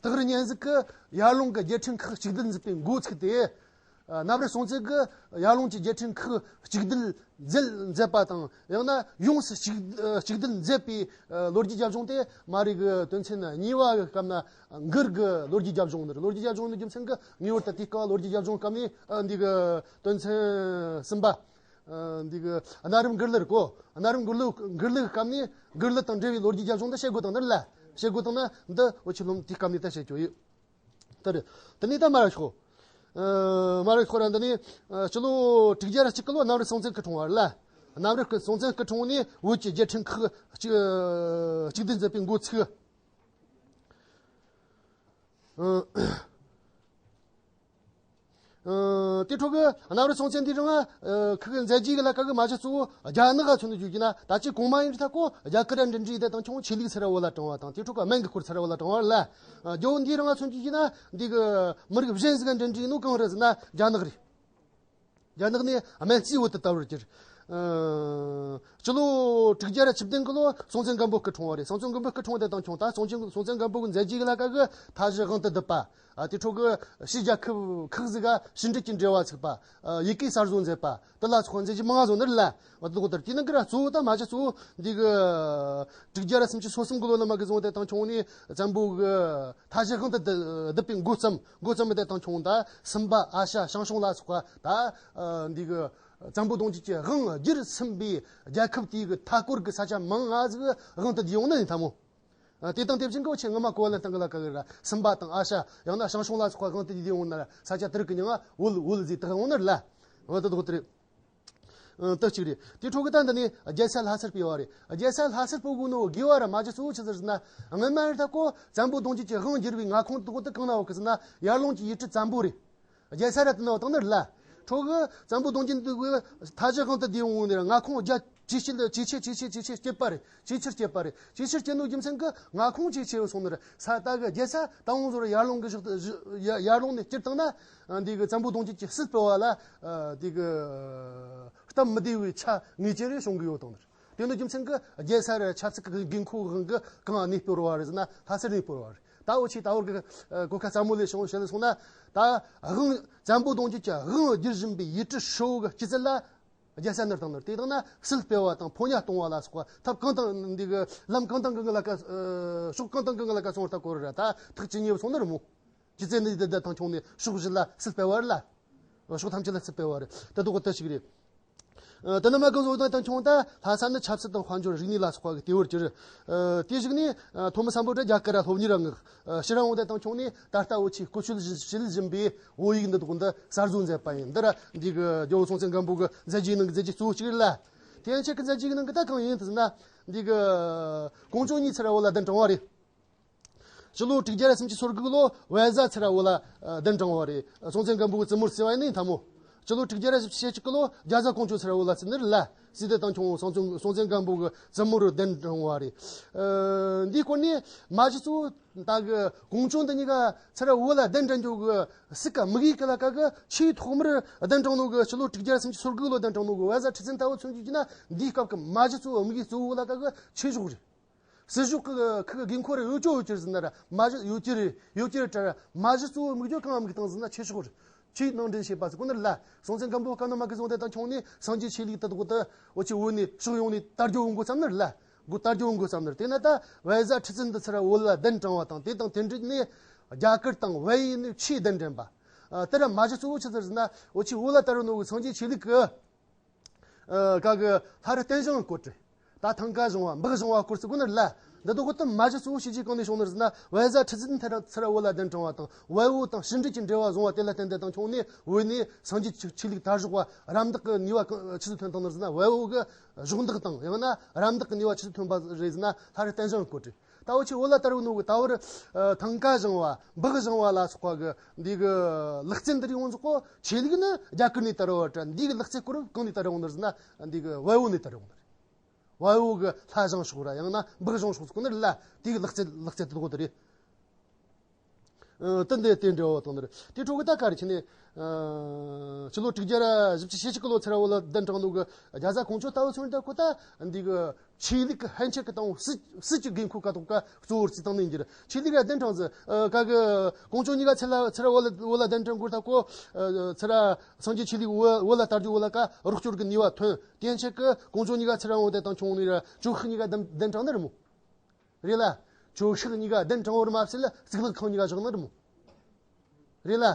སྟག་རི་གཉན་གཟིགས་ཀྱིས་ཡར་ཀླུང་གི་རྒྱལ་ཕྲན་ཁག་གཅིག་སྡུད་མཛད་པའི་འགོ་ཚུགས་ཏེ། ཨ་གནམ་རི་སྲོང་བཙན་གྱིས་ཡར་ཀླུང་གི་རྒྱལ་ཕྲན་ཁག་གཅིག་སྡུད་མཛད་མཛད་པ་དང་། ཡང་ན་ཡོངས་སུ་གཅིག་ཨ་གཅིག་སྡུད་མཛད་པའི་ཨ་ལོ་རྒྱུས་རྒྱབ་ལྗོངས་དེ་མ་རིག་གི་དོན་ཚན་གཉིས་པ་གི་སྐབས་ན་མགུར་གི་ལོ་རྒྱུས་རྒྱབ་ལྗོངས་ནི་རེད། ལོ་རྒྱུས་རྒྱབ་ལྗོངས་ནི་རྒྱུ་མཚན་གྱིས་ངེས་པར་དུ་དེའི་སྐབས་ལོ་རྒྱུས་རྒྱབ་ལྗོངས་སྐབས་ནས་ཨ་འདི་གི་དོན་ཚན་གསུམ་པ། ཨ་འདི་གི་གནའ་རབས་མགུར་གླུ་རེད་གོ། གནའ་རབས་མགུར་གླུ་མགུར་གླུ་གི་སྐབས་ནས་མགུར་གླུ་དང་འབྲེལ་བའི་ལོ་རྒྱུས་རྒྱབ་ལྗོངས་འདི་བཤད་དགོས་དང་ནི་རེད་ལ། བཤད་དགོས་དང་ན་འདི་འུ་ཆོ་སློབ་དེའི་སྐབས་ནས་ད་བཤད་རྒྱུ་ཡོད། དེ་རེད། དེ་ནས་ད་མར་ཤོག་ཨ་མར་ཤོག་ར་འདི་ནས་ཨ་སྤྱི་ལོ་དྲུག་བརྒྱ་ར་གཅིག་གི་ལོ་གནམ་རི་སྲོང་བཙན་སྐུ་འཁྲུངས་པ་རེད་ལ། གནམ་རི་སྲོང་བཙན་སྐུ་འཁྲུངས་ནས་བོད་ཀྱི་རྒྱལ་ཕྲན་ཁག་གཅིག་ཨ་གཅིག་སྡུད་མཛད་པའི་འགོ་ཚུགས། ཨ་ཨ་དེ་འཕྲོ་གི་གནམ་རི་སྲོང་བཙན་དེའི་རིང་ཨ་ཁི་གི་མཛད་རྗེས་གི་ལ་ཀ་གི་མ་གཞི་གཙོ་བོ་རྒྱ་ནག་ག་མཚོན་ནས་བརྗོད་རྒྱུ་ན། ད་ཅི་གོང་མ་ཡིན་རི་ཐ་ཀོ་རྒྱ་གར་ར་འབྲེལ་འདྲིས་དེ་དང་ཁྱོད་ཆོས་ལུགས་ཚུར་ར་བོད་ལ་དྲངས་པ་དང་། དེ་འཕྲོ་གི་སྨན་གི་སྐོར་ཚུར་ར་བོད་ལ་དྲངས་པ་རེད་ལ། ཨ་རྒྱལ་པོ་འདིའི་རིང་ང་མཚོན་རྒྱུ་ཡིན་ན་འདི་གི་མི་རིགས་གཞན་ཟིག་ག་འབྲེལ་འདྲིས་ནོ་གང་རེད་ཟེར་ན་རྒྱ་ནག་རེད། རྒྱ་ནག་ནས་སྨན་རྩིས་བོད་དུ་དར་བར་གྱུར། ཨ་སྤྱི་ལོ་དྲུག་བརྒྱ་ར་བཅུ་བདུན་གི་ལོ་སྲོང་བཙན་སྒམ་པོ་སྐུ་འཁྲུངས་པ་རེད། སྲོང་བཙན་སྒམ་པོ་སྐུ་འཁྲུངས་དེ་དང་ཁྱོད་ད་སྲོང་བཙན་སྲོང་བཙན་སྒམ་པོ་གི་མཛད་རྗེས་གི་ལ་ཀ་གི་མཐའ་བཞི་དབང་དུ་བསྡུས་པ། ཨ་དེ་འཕྲོ་གི་ཕྱིའི་རྒྱལ་ཁབ་ཁག་ཟིག་ག་ཕྱི་འབྲེལ་གྱི་འབྲེལ་བ་ཚུགས་པ། ཨ་ཡི་གེ་གསར་བཟོ་མཛད་པ། དེ་ལ་སོགས་མཛད་རྗེས་མང་ང་བཟོ་ནི་རེད་ལ། འོ་དེ་དག་ལྟར་དེ་ནང་གི་ར་གཙོ་བོ་ད་མ་གཞི་གཙོ་བོ་འདི་གི་དྲུག་བརྒྱ་ར་སུམ་ཅུ་སོ་གསུམ་གི་ལོ་ནས་མ་གི་བཟུང་དེ་དང་ཁྱོད་ནས་བཙན་པོ་གི་མཐའ་བཞི་དབང་དུ་བསྡུ་བསྡུས་པའི་འགོ་བརྩམས། འགོ་བརྩམས་མི་དེ་དང་ཁྱོད་ད་སུམ་པ་ཨ་ཤ་ཞང་ཞུང་ལ་སོགས་པ་ད་ཨ་འདི་གི་བཙན་པོ་གདུང་བརྒྱུད་ཀྱི་དབང་བསྒྱུར་ཟིན་པའི་རྒྱལ་ཁབ་དེའི་གི་མཐའ་སྐོར་གི་ས་ཆ་མང་ང་ཟིག་དབང་དུ་བསྡུས་ཡོང་ནི་ཡིན་ཐ་མོ། ཨ་དེ་དང་དེ་བཞིན་གི་འུ་ཆོ་སྔ་མ་གོ་བ་ལེན་སྟངས་གི་ལ་ཀ་གི་ར་སུམ་པ་དང་ཨ་ཤ་ཡང་ན་ཞང་ཞུང་ལ་སོགས་པ་དབང་དུ་བསྡུས་ཡོང་ན་ས་ཆ་དེ་རིགས་གི་མྱིང་ང་བོད་བོད་ཟེར་དེ་ཡོང་ནི་རེད་ལ། འོ་དེ་དག་དེ་རེད། ཨ་དེ་གཅིག་རེད། དེ་འཕྲོ་གི་ད་འདི་ནས་རྒྱལ་ས་ལྷ་སར་སྤོས་པ་རེད། རྒྱལ་ས་ལྷ་སར་སྤོ་དགོས་ནོ་དགོས་པ་ར་མ་གཞི་གཙོ་བོ་ཆི་ཟེར་ཟེར་ན། སྔོན་མ་རི་ཐ་ཀོ་བཙན་པོ་གདུང་བརྒྱུད་ཀྱི་དབང་བསྒྱུར་བའི་མངའ་ཁོངས་དེ་གོ་དེ་གང་ན་ཡོད་གི་ཟེར་ན་ཡར་ཀླུང་གི་ཡུལ་གྲུ་བཙན་པོ་རེད། རྒྱལ་ས་ར་དེ་ན་བཏང་ནི་རེད་ལ། འཕྲོ་གི་བཙན་པོ་གདུང་བརྒྱུད་འདི་གི་མཐའ་བཞི་དབང་དུ་བསྡུས་ཡོང་ནི་ར་མངའ་ཁོངས་རྒྱ་ཇེ་ཆེ་ལ་ཇེ་ཆེ་ཇེ་ཆེ་ཇེ་ཆེ་སྐྱེད་པ་རེད། ཇེ་ཆེར་སྐྱེད་པ་རེད། ཇེ་ཆེར་སྐྱེད་ནོ་རྒྱུ་མཚན་གི་མངའ་ཁོངས་ཇེ་ཆེ་བ་སོང་ནི་ར། ས་ད་གི་རྒྱལ་ས་ད་འོང་བཟོ་ར་ཡར་ཀླུང་གི་བཞག་ཡ་ཡར་ཀླུང་ནས་བསྐྱུར་བཏང་ན་འདི་གི་བཙན་པོ་གདུང་བརྒྱུད་ཀྱི་སྲིད་སྤེལ་བ་ལ་འདི་གི་སྟབས་མི་བདེ་བའི་ཆ་ངེས་ཅན་རེ་བྱུང་གི་ཡོད་དང་ནི་ར། དེ་ནི་རྒྱུ་མཚན་གྱིས་རྒྱལ་ས་ར་ཆབ་སྲིད་ཀྱི་དགོས་མཁོ་དབང་གིས་གང་གནས་སྤོར་བ་རེད་ཟེར་ན་ལྷ་སར་གནས་སྤོར་བ་རེད། ད་འུ་ཆོས་ད་བར་གྱི་གོ་སྐབས་སླ་མོ་ལས་བྱུང་བཤད་ལ་སོང་ན། ད་དབང་བཙན་པོ་གདུང་བརྒྱུད་ཀྱི་དབང་བསྒྱུར་བཞིན་པའི་ཡུལ་གྲུ་ཧྲིལ་བོ་གི་སྤྱི་ཚད་ལ་རྒྱལ་ས་ནར་བཏང་ནི་རེད། དེ་བཏང་ན་སྲིད་སྤེལ་བ་དང་ཕོ་ཉ་གཏོང་བ་ལ་སོགས་པ་ཐབས་གང་དང་འདི་གི་ལམ་གང་དང་གང་གི་ལ་ཀ་ཕྱོགས་གང་དང་གང་གི་ལ་ཀ་སོང་བར་ད་གོ་ར། ད་ཐག་ཇེ་ཉེ་བ་སོང་ནི་རེད་མོ། སྤྱི་ཚད་ནི་འདི་འདི་དང་ཁྱོད་ནས་ཕྱོགས་བཞི་ལ་སྲིད་སྤེལ་བ་རེད་ལ། ཕྱོགས་ཐམས་ཅད་ལ་སྲིད་སྤེལ་བ་རེད། དེ་དག་གི་དེ་ཞིག་རེད། ཨ། དེ་ནི་མ་གི་བཟོ་ལྟ་དང་ཁྱོང་ད་ལྷ་ས་ནི་ཆབ་སྲིད་དང་དཔལ་འབྱོར་རིག་གནས་ལ་སོགས་པ་གི་ལྟེ་བར་གྱུར། ཨ། དེ་བཞིན་ནི་ཨ་ཐོན་མི་སམ་བྷོ་ཊ་རྒྱ་གར་ར་སློབ་གཉེར་ར་ངག་ཨ་ཕྱིར་ར་འོང་དེ་དང་ཁྱོང་ནི་ད་ལྟ་འུ་ཆོའི་བཀོལ་སྤྱོད་བྱེད་བཞིན་པའི་བོད་ཡིག་འདི་དག་འདི་གསར་བཟོ་མཛད་པ་ཡིན། འདི་ར་འདི་གི་རྒྱལ་བོ་སྲོང་བཙན་སྒམ་པོ་གི་མཛད་རྗེས་ནང་གི་མཛད་རྗེས་གཙོ་བོ་གཅིག་རེད་ལ། དེ་ཡན་ཆད་ཀྱི་མཛད་རྗེས་ནང་གི་ད་གང་ཡིན་ཟེར་ན། འདི་གི་ཀོང་ཇོ་གཉིས་ཚུར་ར་བོད་ལ་གདན་དྲངས་པ་རེད། སྤྱི་ལོ་དྲུག་བརྒྱ་ར་སུམ་ཅུ་སོ་དགུ་ལོ་བལ་བཟའ་ཚུར་ར་བོད་ལ་ཨ་གདན་དྲངས་པ་རེད། སྲོང་བཙན་སྒམ་པོ་གི་བཙུན་མོར་བརྩི་བ་ཡིན་ནི་ཐལ་མོ། སྤྱི་ལོ་དྲུག་བརྒྱ་ར་བཞི་བཅུ་ཞེ་གཅིག་གི་ལོ་རྒྱ་བཟའ་ཀོང་ཇོ་ཚུར་ར་བོད་ལ་བརྩིས་ནི་རེད་ལ། སྲིད་དེ་དང་ཁྱོང་སྲོང་བཙན་སྲོང་བཙན་སྒམ་པོ་གི་བཙུན་མོར་གདན་དྲངས་པ་རེད། ཨ་འདིའི་སྐོར་ནས་མ་གཞི་གཙོ་བོ་ད་གི་ཀོང་ཇོ་འདི་གཉིས་ཀ་ཚུར་ར་བོད་ལ་གདན་དྲངས་རྒྱུ་གི་སྲིད་ཀ་དམིགས་ཡུལ་གི་ལ་ཀ་གི་ཆེས་ཐོག་མར་གདན་དྲངས་ནོ་གི་སྤྱི་ལོ་དྲུག་བརྒྱ་ར་སུམ་ཅུ་སོ་དགུ་ལོ་གདན་དྲངས་ནོ་གི་བལ་བཟའ་ཁྲི་བཙུན་ལྟ་བུ་མཚོན་རྒྱུ་ན། འདིའི་སྐབས་ཀྱི་མ་གཞི་གཙོ་བོ་དམིགས་ཡུལ་གཙོ་བོ་ལ་ཀ་གི་ཆོས་ཕྱོགས་རེད། སྲིད་ཕྱོགས་ཀྱི་ཁུ་གི་དགོས་མཁོ་རེ་ཡོད་ཅོ་ཡོད་ཅེར་ཟིན་ན་ར་མ་གཞི་ཡོད་ཅེར་རེད། ཡོད་ཅེར་ར་མ་གཞི་གཙོ་བོ་དམིགས་རྒྱུ་གང་དམིགས་བཏང་ཟིན་ན་ཆོས་ཕྱོགས་རེད། ཆོས་ནང་འདྲེན་བྱེད་པ་ཟེར་གོ་ནི་རེད་ལ། སྲོང་བཙན་སྒམ་པོ་སྐབས་ནང་མ་གི་བཟུང་དེ་དང་ཁྱོང་ནས་སངས་རྒྱས་ཆོས་ལུགས་དེ་དག་ཏུ་འུ་ཆོས་བོད་ནས་ཕྱོགས་ཡོངས་ནས་དར་རྒྱས་འགོ་བརྩམས་ནི་རེད་ལ། འགོ་དར་རྒྱས་འགོ་བརྩམས་ནི་རེད། དེ་ན་ད་བལ་བཟའ་ཁྲི་བཙུན་འདི་ཚུར་བོད་ལ་གདན་དྲངས་པ་དང་དེ་དང་དེ་འདྲ་ནས་རྒྱ་གར་དང་བལ་ཡུལ་ནས་ཆོས་གདན་འདྲེན་པ། ཨ་དེ་ར་མ་གཞི་གཙོ་བོ་ཆི་ཟེར་ཟིན་ན་འུ་ཆོས་བོད་ལ་དར་རུ་ནོ་གི་སངས་རྒྱས་ཆོས་ལུགས་ཀྱི། ཨ་ག་གི་ལྷ་རི་བསྟན་བཞེངས་སྐོར་དྲི། ད་ཐང་ཀ་བཞེངས་པ་འབག་བཞེངས་པ་སྐོར་ཚུ་གོ་ནི་རེད་ལ། འདི་དག་གི་དུ་མ་གཞི་གཙོ་བོ་བྱས་རྗེས་གང་ནས་བྱུང་ནི་རེད་ཟེར་ན། བལ་བཟའ་ཁྲི་བཙུན་ཐེ་ར་ཚུར་བོད་ལ་གདན་དྲངས་པ་དང་བལ་བོ་དང་ཕྱི་འབྲེལ་གྱི་འབྲེལ་བ་བཟུང་བ་དེ་ལ་བརྟེན་ཏེ་དང་ཁྱོང་ནས་བོད་ནས་སངས་རྒྱས་ཆོས་ཆོས་ལུགས་དར་ཞོག་པ་རམ་འདེགས་ཀྱི་ནུས་པ་གང་ཆི་ཟིག་ཐོན་བཏང་ནི་རེད་ཟེར་ན། བལ་བོ་གི་གཞོགས་འདེགས་དང་ཡང་ན་རམ་འདེགས་ཀྱི་ནུས་པ་ཆི་ཟིག་ཐོན་པ་རེད་ཟེར་ན། ལྷ་རི་བསྟན་བཞེངས་སྐོར་དྲི། ད་འུ་ཆོས་བོད་ལ་དར་བའི་ནོ་གི་ད་བར་ཨ་ཐང་ཀ་བཞེངས་པ་འབག་བཞེངས་པ་ལ་སོགས་པ་གི་འདི་གི་ལག་རྩལ་འདི་རིགས་ཡོངས་རྫོགས་གོ་ཆོས་ལུགས་ནི་རྒྱ་གར་ནས་དར་བ་འདྲ། འདི་གི་ལག་རྩལ་སྐོར་གང་ནས་དར་འོང་ནི་ཟེར་ན། འདི་གི་བལ་བོ་ནས་དར་འོང་ནི་རེད། བལ་བོ་གི་ལྷ་བཞེངས་ཕྱོགས་ར་ཡང་ན་འབག་བཞེངས་ཕྱོགས་སུ་གོ་ནི་རེད་ལ། དེ་གི་ལག་རྩལ་ལག་རྩལ་དེ་དགོ་དེ་རེད། ཨ་དེ་འདི་དེ་འདྲ་བ་དང་ནི་རེད། དེ་ཕྱོགས་གི་ད་ག་རེ་ཆི་ནས། ཨ་ཕྱི་ལོ་དྲུག་བརྒྱ་ར་བཞི་བཅུ་ཞེ་གཅིག་གི་ལོ་ཚུར་བོད་ལ་གདན་དྲངས་ནོ་གི་རྒྱ་བཟའ་ཀོང་ཇོ་ལྟ་བུ་ཚོ་འདྲ་གོ་ད་འདི་གི་ཆོས་ལུགས་ཀྱི་ཧན་ཆད་ཀྱི་དང་སྲིད་སྲིད་ཀྱི་དགོས་མཁོ་ག་དོག་ག་གཙོ་བོར་བརྩིས་བཏང་ནས་འགྱུར། ཆོས་ལུགས་ལ་གདན་དྲངས་ཟེར། ཨ་ག་གི་ཀོང་ཇོ་གཉིས་ཀ་ཚུར་ལ་ཚུར་བོད་ལ་བོད་ལ་གདན་དྲངས་དགོས་ད་གོ། ཨ་ཚུར་སངས་རྒྱས་ཆོས་ལུགས་བོད་བོད་ལ་དར་རྒྱུ་བོད་ལ་ཀ་རོགས་སྐྱོར་གྱི་ནུས་པ་ཐོན། དེ་ཡན་ཆད་ཀྱི་ཀོང་ཇོ་གཉིས་ཀ་ཚུར་འོང་དེ་དང་ཁྱོང་ནས་ར་ཇོ་ཤཱཀ་གཉིས་ཀ་གདན་གདན་དྲངས་ནི་རེད་མོ། རེད་ལ། ཇོ་ཤཱཀ་གཉིས་ཀ་གདན་དྲངས་བོར་མ་ཟད་ལ་གཙུག་ལག་ཁང་གཉིས་ཀ་བཞག་ནི་རེད་མོ། རེད་ལ།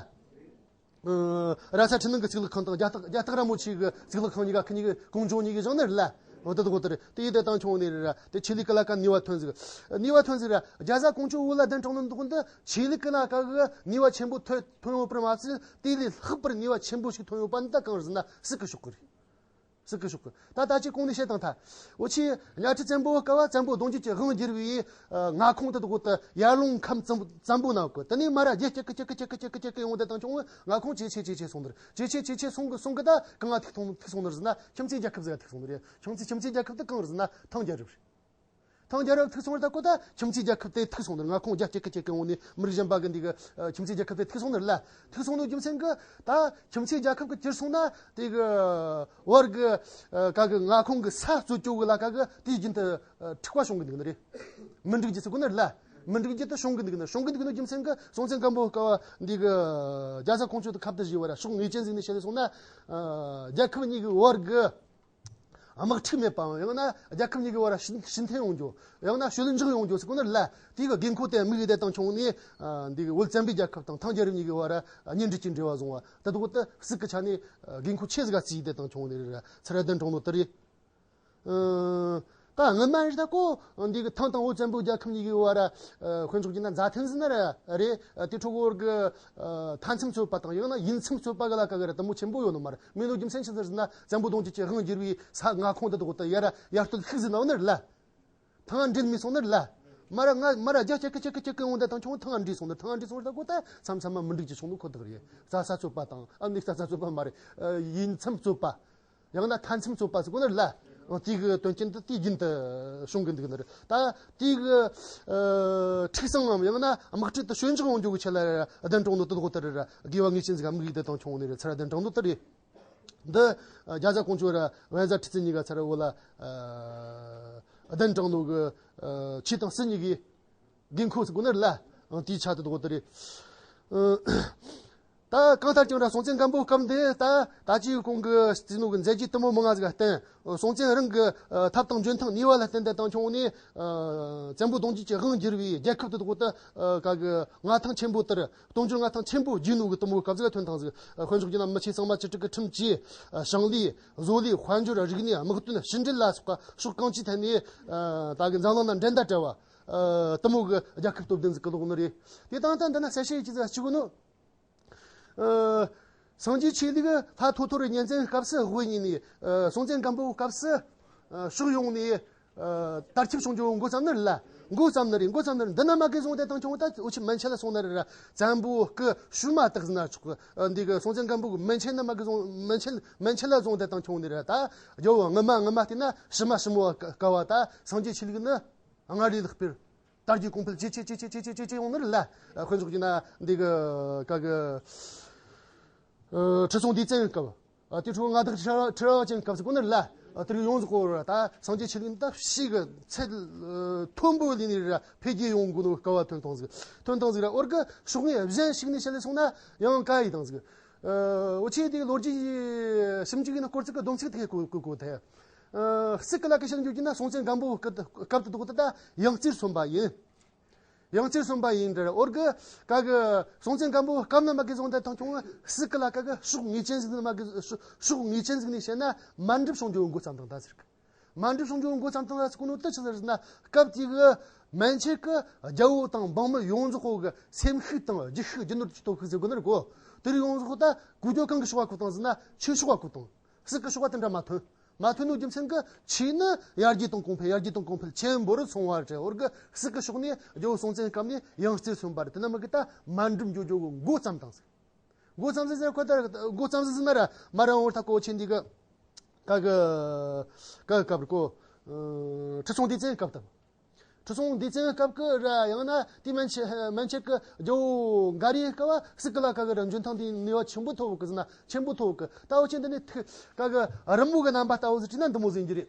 ཨ་ར་ས་ཁྲི་ནང་གི་གཙུག་ལག་ཁང་དང་རྒྱ་སྟག་རྒྱ་སྟག་ར་མོ་ཆེ་གི་གཙུག་ལག་ཁང་གཉིས་ཀ་ཁི་གཉིས་གི་ཀོང་ཇོ་གཉིས་གི་བཞག་ནི་རེད་ལ། འོ་དེ་དག་དེ་རེད། དེ་ཡི་དེ་དང་ཁྱོང་ནི་རེད་ར། དེ་ཆོས་ལུགས་ཀྱི་ལ་ཀ་ནུས་པ་ཐོན་ཟིག་ནུས་པ་ཐོན་ཟིག་ར། རྒྱ་བཟའ་ཀོང་ཇོ་བོད་ལ་གདན་དྲངས་ནི་འདུག་འདི་ཆོས་ལུགས་ཀྱི་ལ་ཀ་གི་ནུས་པ་ཆེན་པོ་ཐོན་ཐོན་ཡོད་པར་མ་ཟད་དེ་ལས་ལྷག་པར་ནུས་པ་ཆེན་པོ་ཞིག་ཐོན་ཡོད་པ་འདི་ད་གང་རེད་ཟེར་ན་སྲིད་ཀྱི་ཕྱོགས་ཀྱི་རེད། སྲིད་ཀྱི་ཕྱོགས་ཀྱི། ད་ད་ཅི་གོང་ནས་བཤད་དང་ཐ། འུ་ཆོས་གཉའ་ཁྲི་བཙན་པོའི་སྐབས་བ་བཙན་པོ་གདུང་བརྒྱུད་ཀྱི་དབང་བསྒྱུར་བའི་ཨ་མངའ་ཁོངས་དེ་དག་ཏུ་ཡར་ཀླུང་ཁམས་བཙན་པོ་བཙན་པོ་ནང་གི་དེ་ནས་མར་རྒྱུད་སྐྱེ་གི་སྐྱེ་གི་སྐྱེ་གི་སྐྱེ་གི་སྐྱེ་གི་ཡོང་དེ་དང་ཁྱོང་མངའ་ཁོངས་ཇེ་ཆེ་ཇེ་ཆེ་སོང་ནི་རེད། ཇེ་ཆེ་ཇེ་ཆེ་སོང་གི་སོང་གི་ད་གང་ང་ཐུག་ཐུག་སོང་ནི་རེད་ཟེར་ན་ཁྱིམ་མཚེས་རྒྱལ་ཁབ་ཟིག་ག་ཐུག་སོང་ནི་རེད། ཁྱིམ་མཚེས་ཁྱིམ་མཚེས་རྒྱལ་ཁབ་དེ་གང་རེད་ཟེར་ན་ཐང་རྒྱལ་རབས་རེད། ཐང་རྒྱལ་རབས་ཐུག་སོང་བར་ད་གོ་ད་ཁྱིམ་མཚེས་རྒྱལ་ཁབ་དེ་ཐུག་སོང་ནི་རེད། མངའ་ཁོངས་རྒྱུད་སྐྱེ་གི་སྐྱེ་གི་ཡོང་ནི་མི་རིགས་གཞན་པ་གི་འདི་གི་ཨ་ཁྱིམ་མཚེས་རྒྱལ་ཁབ་དེ་ཐུག་སོང་ནི་རེད་ལ། ཐུག་སོང་ནོ་རྒྱུ་མཚན་གི་ད་ཁྱིམ་མཚེས་རྒྱལ་ཁབ་གི་གྱུར་སོང་ན་དེ་གི་བར་གི་ཨ་ག་གི་མངའ་ཁོངས་གི་ས་རྩོད་སྤྱོད་གི་ལ་ཀ་གི་དེའི་རྒྱུན་དུ་ཨ་འཁྲུག་པ་བྱུང་གི་འདུག་ནི་རེད། མི་འགྲིག་རྒྱུ་ཟེར་གོ་ནི་རེད་ལ། མི་འགྲིག་རྒྱུ་དེ་བྱུང་གི་འདུག་ནི། བྱུང་གི་འདུག་ནོ་རྒྱུ་མཚན་གི་སྲོང་བཙན་སྒམ་པོའི་སྐབས་འདི་གི་རྒྱ་བཟའ་ཀོང་ཇོ་དེ་ཁ་བརྡ་བྱས་བ་ར་ཕྱོགས་ངེས་ཅན་ཟིག་ནས་བཤད་ལས་སོང་ན། ཨ་རྒྱལ་ཁབ་གཉིས་གི་བར་གི་དམག་འཁྲུག་མེད་པའམ་ཡང་ན་རྒྱལ་ཁབ་གཉིས་ཀྱི་བར་ཕྱི་ཕྱི་འཐེན་ཡོང་རྒྱུ་ཡང་ན་ཞི་ལུ་འཇགས་ཡོང་རྒྱུ་ཟེར་གོ་ནི་ལ། དེ་གི་དགོས་མཁོ་དེ་དམིགས་ཡུལ་དེ་དང་ཁྱོང་ནས་ཨ་འདི་གི་བོད་བཙན་པོའི་རྒྱལ་ཁབ་དང་ཐང་རྒྱལ་རབས་གཉིས་ཀྱི་བར་གཉེན་སྒྲིག་གི་འབྲེལ་བ་བཟུང་བ་དེ་དག་དེ་སྲིད་ཀྱི་ཆ་ནས་ཨ་དགོས་མཁོ་ཆེ་ཟིག་ག་བརྩིས་དེ་དང་ཁྱོང་ནས་རེད་ར་ཚུར་གདན་དྲངས་ནོ་དེ་རེད། ཨ་ད་སྔོན་མ་རེད་ད་གོ་འདི་གི་ཐང་དང་བོད་བཙན་པོའི་རྒྱལ་ཁབ་གཉིས་ཀྱི་བར་ཨ་དཔེ་འཇོག་རྒྱུ་ན་མཛའ་མཐུན་ཟེར་ན་ར་རེད། ཨ་དེ་ཕྱོགས་བར་གི་ཨ་མཐའ་མཚམས་རྩོད་པ་དང་ཡང་ན་ཡུལ་མཚམས་རྩོད་པ་གི་ལ་ཀ་གི་ར་དེ་མོ་ཆེན་པོ་ཡོད་ནི་མ་རེད། མིན་ནོ་རྒྱུ་མཚན་ཆི་ཟེར་ཟེར་ན་བཙན་པོ་གདུང་བརྒྱུད་ཀྱི་དབང་བསྒྱུར་བའི་ས་མངའ་ཁོངས་དེ་དག་ད་ཡར་ཡར་གཏོད་ཤུགས་ཟིན་ནོ་ནི་རེད་ལ། ཐང་འབྲལ་མི་སོང་ནི་རེད་ལ། མ་ར་ང་མ་ར་རྒྱ་སྐྱེ་གི་སྐྱེ་གི་སྐྱེ་གི་འོང་དེ་དང་ཁྱོང་ཐང་འབྲལ་སོང་ནི། ཐང་འབྲལ་སོང་རེད་ད་གོ་ད་མཚམས་མཚམས་མ་མི་འགྲིག་ཅིག་བྱུང་ནི་ཁོ་ཐག་རེད། རྩྭ་ས་རྩོད་པ་དང་ཨ་ནི་རྩྭ་ས་རྩོད་པ་མ་རེད། ཨ་ཡུལ་མཚམས་རྩོད་པ། ཡང་ན་མཐའ་མཚམས་རྩོད་པ་ཟེར་གོ་ནི་རེད་ལ། ཨ་དེ་གི་དོན་རྐྱེན་དེ་དེའི་རྒྱུན་དུ་བྱུང་གི་འདུག་ནི་རེད། ད་དེ་གི་ཨ་འཁྲུག་སང་ངམ་ཡང་ན་དམག་འཁྲུག་དེ་ཞོད་འཇགས་ཡོང་རྒྱུ་གི་ཆེད་ལ་གདན་དྲངས་ནོ་དེ་དག་ད་རེད་ར། དགེ་བ་ངེས་ཅན་ཟིག་དམིགས་ཡུལ་དེ་དང་ཁྱོང་ནི་རེད། ཚུར་གདན་དྲངས་ནོ་དེ་རེད། འདི་རྒྱ་བཟའ་ཀོང་ཇོ་ར་བལ་བཟའ་ཁྲི་བཙུན་གཉིས་ཀ་ཚུར་བོད་ལ་ཨ་གདན་དྲངས་ནོ་གི་ཨ་ཆོས་དང་སྲིད་གཉིས་ཀྱི་དགོས་མཁོ་ཟེར་གོ་ནི་རེད་ལ། ཨ་དེའི་ཆ་དེ་དག་དེ་རེད། ཨ་ ད་གང་ལྟར་ཀྱང་ར་སྲོང་བཙན་སྒམ་པོའི་སྐབས་འདི་ད་ད་ཅིའི་གོང་གི་བཙུན་མོ་གི་མཛད་རྗེས་དུ་མོ་མང་ང་ཟིག་བསྟན། སྲོང་བཙན་རང་གི་ཐབས་དང་འཇོན་ཐང་ནུས་པ་ལ་བརྟེན་ཏེ་དང་ཁྱོང་ནས་བཙན་པོ་གདུང་རྒྱུད་ཀྱི་དབང་བསྒྱུར་བའི་རྒྱལ་ཁབ་དེ་དག་ད་ག་གི་མངའ་ཐང་ཆེན་པོ་དར། སྟོབས་འབྱོར་མངའ་ཐང་ཆེན་པོ་རྒྱས་ནོ་གི་དུ་མོ་གི་སྐབས་ཟིག་ཐོན་ཐང་ཟིག། དཔེ་འཇོག་རྒྱུ་ན་མི་ཆེ་གཙང་མ་བཅུ་དྲུག་གི་ཁྲིམས་བཅས། ཞིང་ལས། བཟོ་ལས། དཔལ་འབྱོར། རིག་གནས། དམག་དོན། ཕྱི་འབྲེལ་ལ་སོགས་པ་ཕྱོགས་གང་ཅིའི་ཐད་ནས་ད་གི་འཛམ་གླིང་ན་འགྲན་ཟླ་བྲལ་བ་དུ་མོ་གི་རྒྱལ་ཁབ་སྟོབས་ལྡན་ཟིག་གི་ལོག་ནི་རེད། དེ་དང་ད་འདི་ན་གསལ་བཤད་ཅི་ཟིག་གཅིག་གོ་ནོ། ཨ། སངས་རྒྱས་ཆོས་ལུགས་ལྷ་ཐོ་ཐོ་རི་གཉན་བཙན་སྐབས་སུ་དབུ་བརྙེས་ནས། ཨ། སྲོང་བཙན་སྒམ་པོའི་སྐབས་སུ། ཨ། ཕྱོགས་ཡོངས་ནས། ཨ། དར་ཁྱབ་བྱུང་རྒྱུ་འགོ་བརྩམས་ནི་རེད་ལ། འགོ་བརྩམས་ནི་རེད། འགོ་བརྩམས་ནི་རེད། འདི་ན་མ་གི་བཟུང་དེ་དང་ཁྱོང་ད་འུ་ཆི་མན་ཆད་ལ་སོང་ནི་རེད་ར། བཙན་པོ་གི་ཤུལ་མ་བཏགས་ཟིན་ན་ཆོག་གི། ཨ། འདི་གི་སྲོང་བཙན་སྒམ་པོ་གི་མན་ཆད་ན་མ་གི་བཟུང་མན་ཆད་མན་ཆད་ལ་བཟུང་དེ་དང་ཁྱོང་ནི་རེད་ད། རྒྱལ་བོ་ངི་མ་ངི་མ་བལྟས་ན་ཞི་མ་ཞི་མོ་བ་དཀའ་བ་ད། སངས་རྒྱས་ཆོས་ལུགས་ནི། སྔར་ལས་ལྷག་པའི་དར་རྒྱས་གོང་འཕེལ་ཇེ་ཆེ་ཇེ་ཆེ་ཇེ་ཆེ་ཇེ་ཆེ་ཇེ་ཆེ་ཡོང་ནི་རེད་ལ། དཔེ་འཇོག་རྒྱུ་ན་འདི་གི་ག་གི། ཨ། ཁྲི་སྲོང་ལྡེ་བཙན་སྐབས། ཨ། དེ་འཕྲོ་མངའ་བདག་ཁྲི་རལ་པ་ཅན་སྐབས་སུ་གོ་ནི་རེད་ལ། དེར་ཡོངས་སུ་གོ་བར་ད་སངས་རྒྱས་ཆོས་ལུགས་འདི་ཕྱིའི་གི་ཚད་མཐོན་པོ་ལས་ནི་རེད་འཕེལ་རྒྱས་ཡོང་དགོས་ནོ་སྐལ་བ་ཐོན་བཏང་ཟིག། ཐོན་བཏང་ཟིག་ར། འོར་གི་ཕྱོགས་ངོས་གཞན་ཞིག་ནས་བཤད་ལས་སོང་ན་ཡང་ག་ཡི་དང་ཟིག། ཨ། འུ་ཆོས་དེ་ལོ་རྒྱུས་ཞིབ་འཇུག་ཡིན་ན་སྐོར་ཚིག་གི་སྡོམ་ཚིག་དེ་གོ་གོ་གོ་ཐལ། ཨ། སྲིད་ཀྱི་ལ་ཀ་ཤན་རྒྱུ་རྒྱུ་ན་སྲོང་བཙན་སྒམ་པོ་སྐབས་དུ་དུ་གོ་ད་ཡང་རྩིར་སོན་པ་ཡིན། ཡང་རྩིར་སོན་པ་ཡིན་འདྲ་འོར་གི་ག་གི་སྲོང་བཙན་སྒམ་པོ་སྐབས་ན་མ་གི་བཟུང་དེ་དང་ཁྱོང་སྲིད་ཀྱི་ལ་ཀ་གི་ཕྱོགས་ངེས་ཅན་ཟིག་ནི་མ་གི་ཕྱོགས་ངེས་ཅན་ཟིག་ནས་བཤད་ན་མ་འགྲུབ་བྱུང་རྒྱུ་འགོ་བརྩམས་དང་ད་ཟེར་གི། མ་འགྲུབ་བྱུང་རྒྱུ་འགོ་བརྩམས་དང་ད་ཟེར་གོ་ནོ་དེ་ཆི་ཟེར་ན་སྐབས་དེ་གི་མན་ཆད་གི་རྒྱལ་པོ་དང་འབངས་མི་ཡོངས་རྫོགས་གི་སེམས་ཤུགས་དང་རྒྱུག་ཤུགས་རྒྱུ་ནོར་གྱི་སྟོབས་ཤུགས་ཟེར་གོ་ནི་རེད་གོ། དེར་ཡོངས་རྫོགས་ད་གུ་ཅོ་གང་གི་ཕྱོགས་བ་གོ་བཏང་ཟེར་ན་ཆོས་ཕྱོགས་བ་གོ་བཏང་། སྲིད་ཀྱི་ཕྱོགས་བ་དེ་འདྲ་མ་ཐོན། མ་ཐོན་ནོ་རྒྱུ་མཚན་གྱིས་ཆོས་ནི་ཡར་རྒྱས་དང་གོང་འཕེལ་ཡར་རྒྱས་དང་གོང་འཕེལ་ཆེན་པོ་རུ་སོང་བ་རེད། འོར་གི་སྲིད་ཀྱི་ཕྱོགས་ནས་རྒྱལ་པོ་སྲོང་བཙན་སྐབས་ནས་ཡང་རྩིར་སོན་པ་རེད། དེ་ན་མ་གི་ད་མ་འགྲུབ་འགྱོ་རྒྱུ་གི་འགོ་བརྩམས་དང་ཟེར། འགོ་བརྩམས་ཟེར་ཟེར་ཁོ་ད་འགོ་བརྩམས་ཟེར་ཟེར་ན་ར་མ་ར་འོར་ད་གོ་ཆེན་འདི་གི་ག་གི་ག་གི་སྐབས་རེད་གོ། ཁྲི་སྲོང་ལྡེ་བཙན་སྐབས་དང་། ཁྲི་སྲོང་ལྡེ་བཙན་སྐབས་ཀྱི་ར་ཡང་ན་དེ་མན་ཆད་མན་ཆད་ཀྱི་རྒྱལ་པོ་འགའ་རེའི་སྐབས་བ་སྲིད་ཀྱི་ལ་ཀ་གི་ར་འཇོན་ཐང་དེ་ནུས་པ་ཆེན་པོ་ཐོབ་གི་ཟེར་ན་ཆེན་པོ་ཐོབ་གི། ད་འུ་ཆོས་འདི་ནས་ཐུག་ཀ་གི་རི་མོ་གི་རྣམ་པ་ལྟ་བུ་ཟིག་བྲིས་ན་འདི་མོ་ཟིག་ཡིན་རྒྱུ་རེད།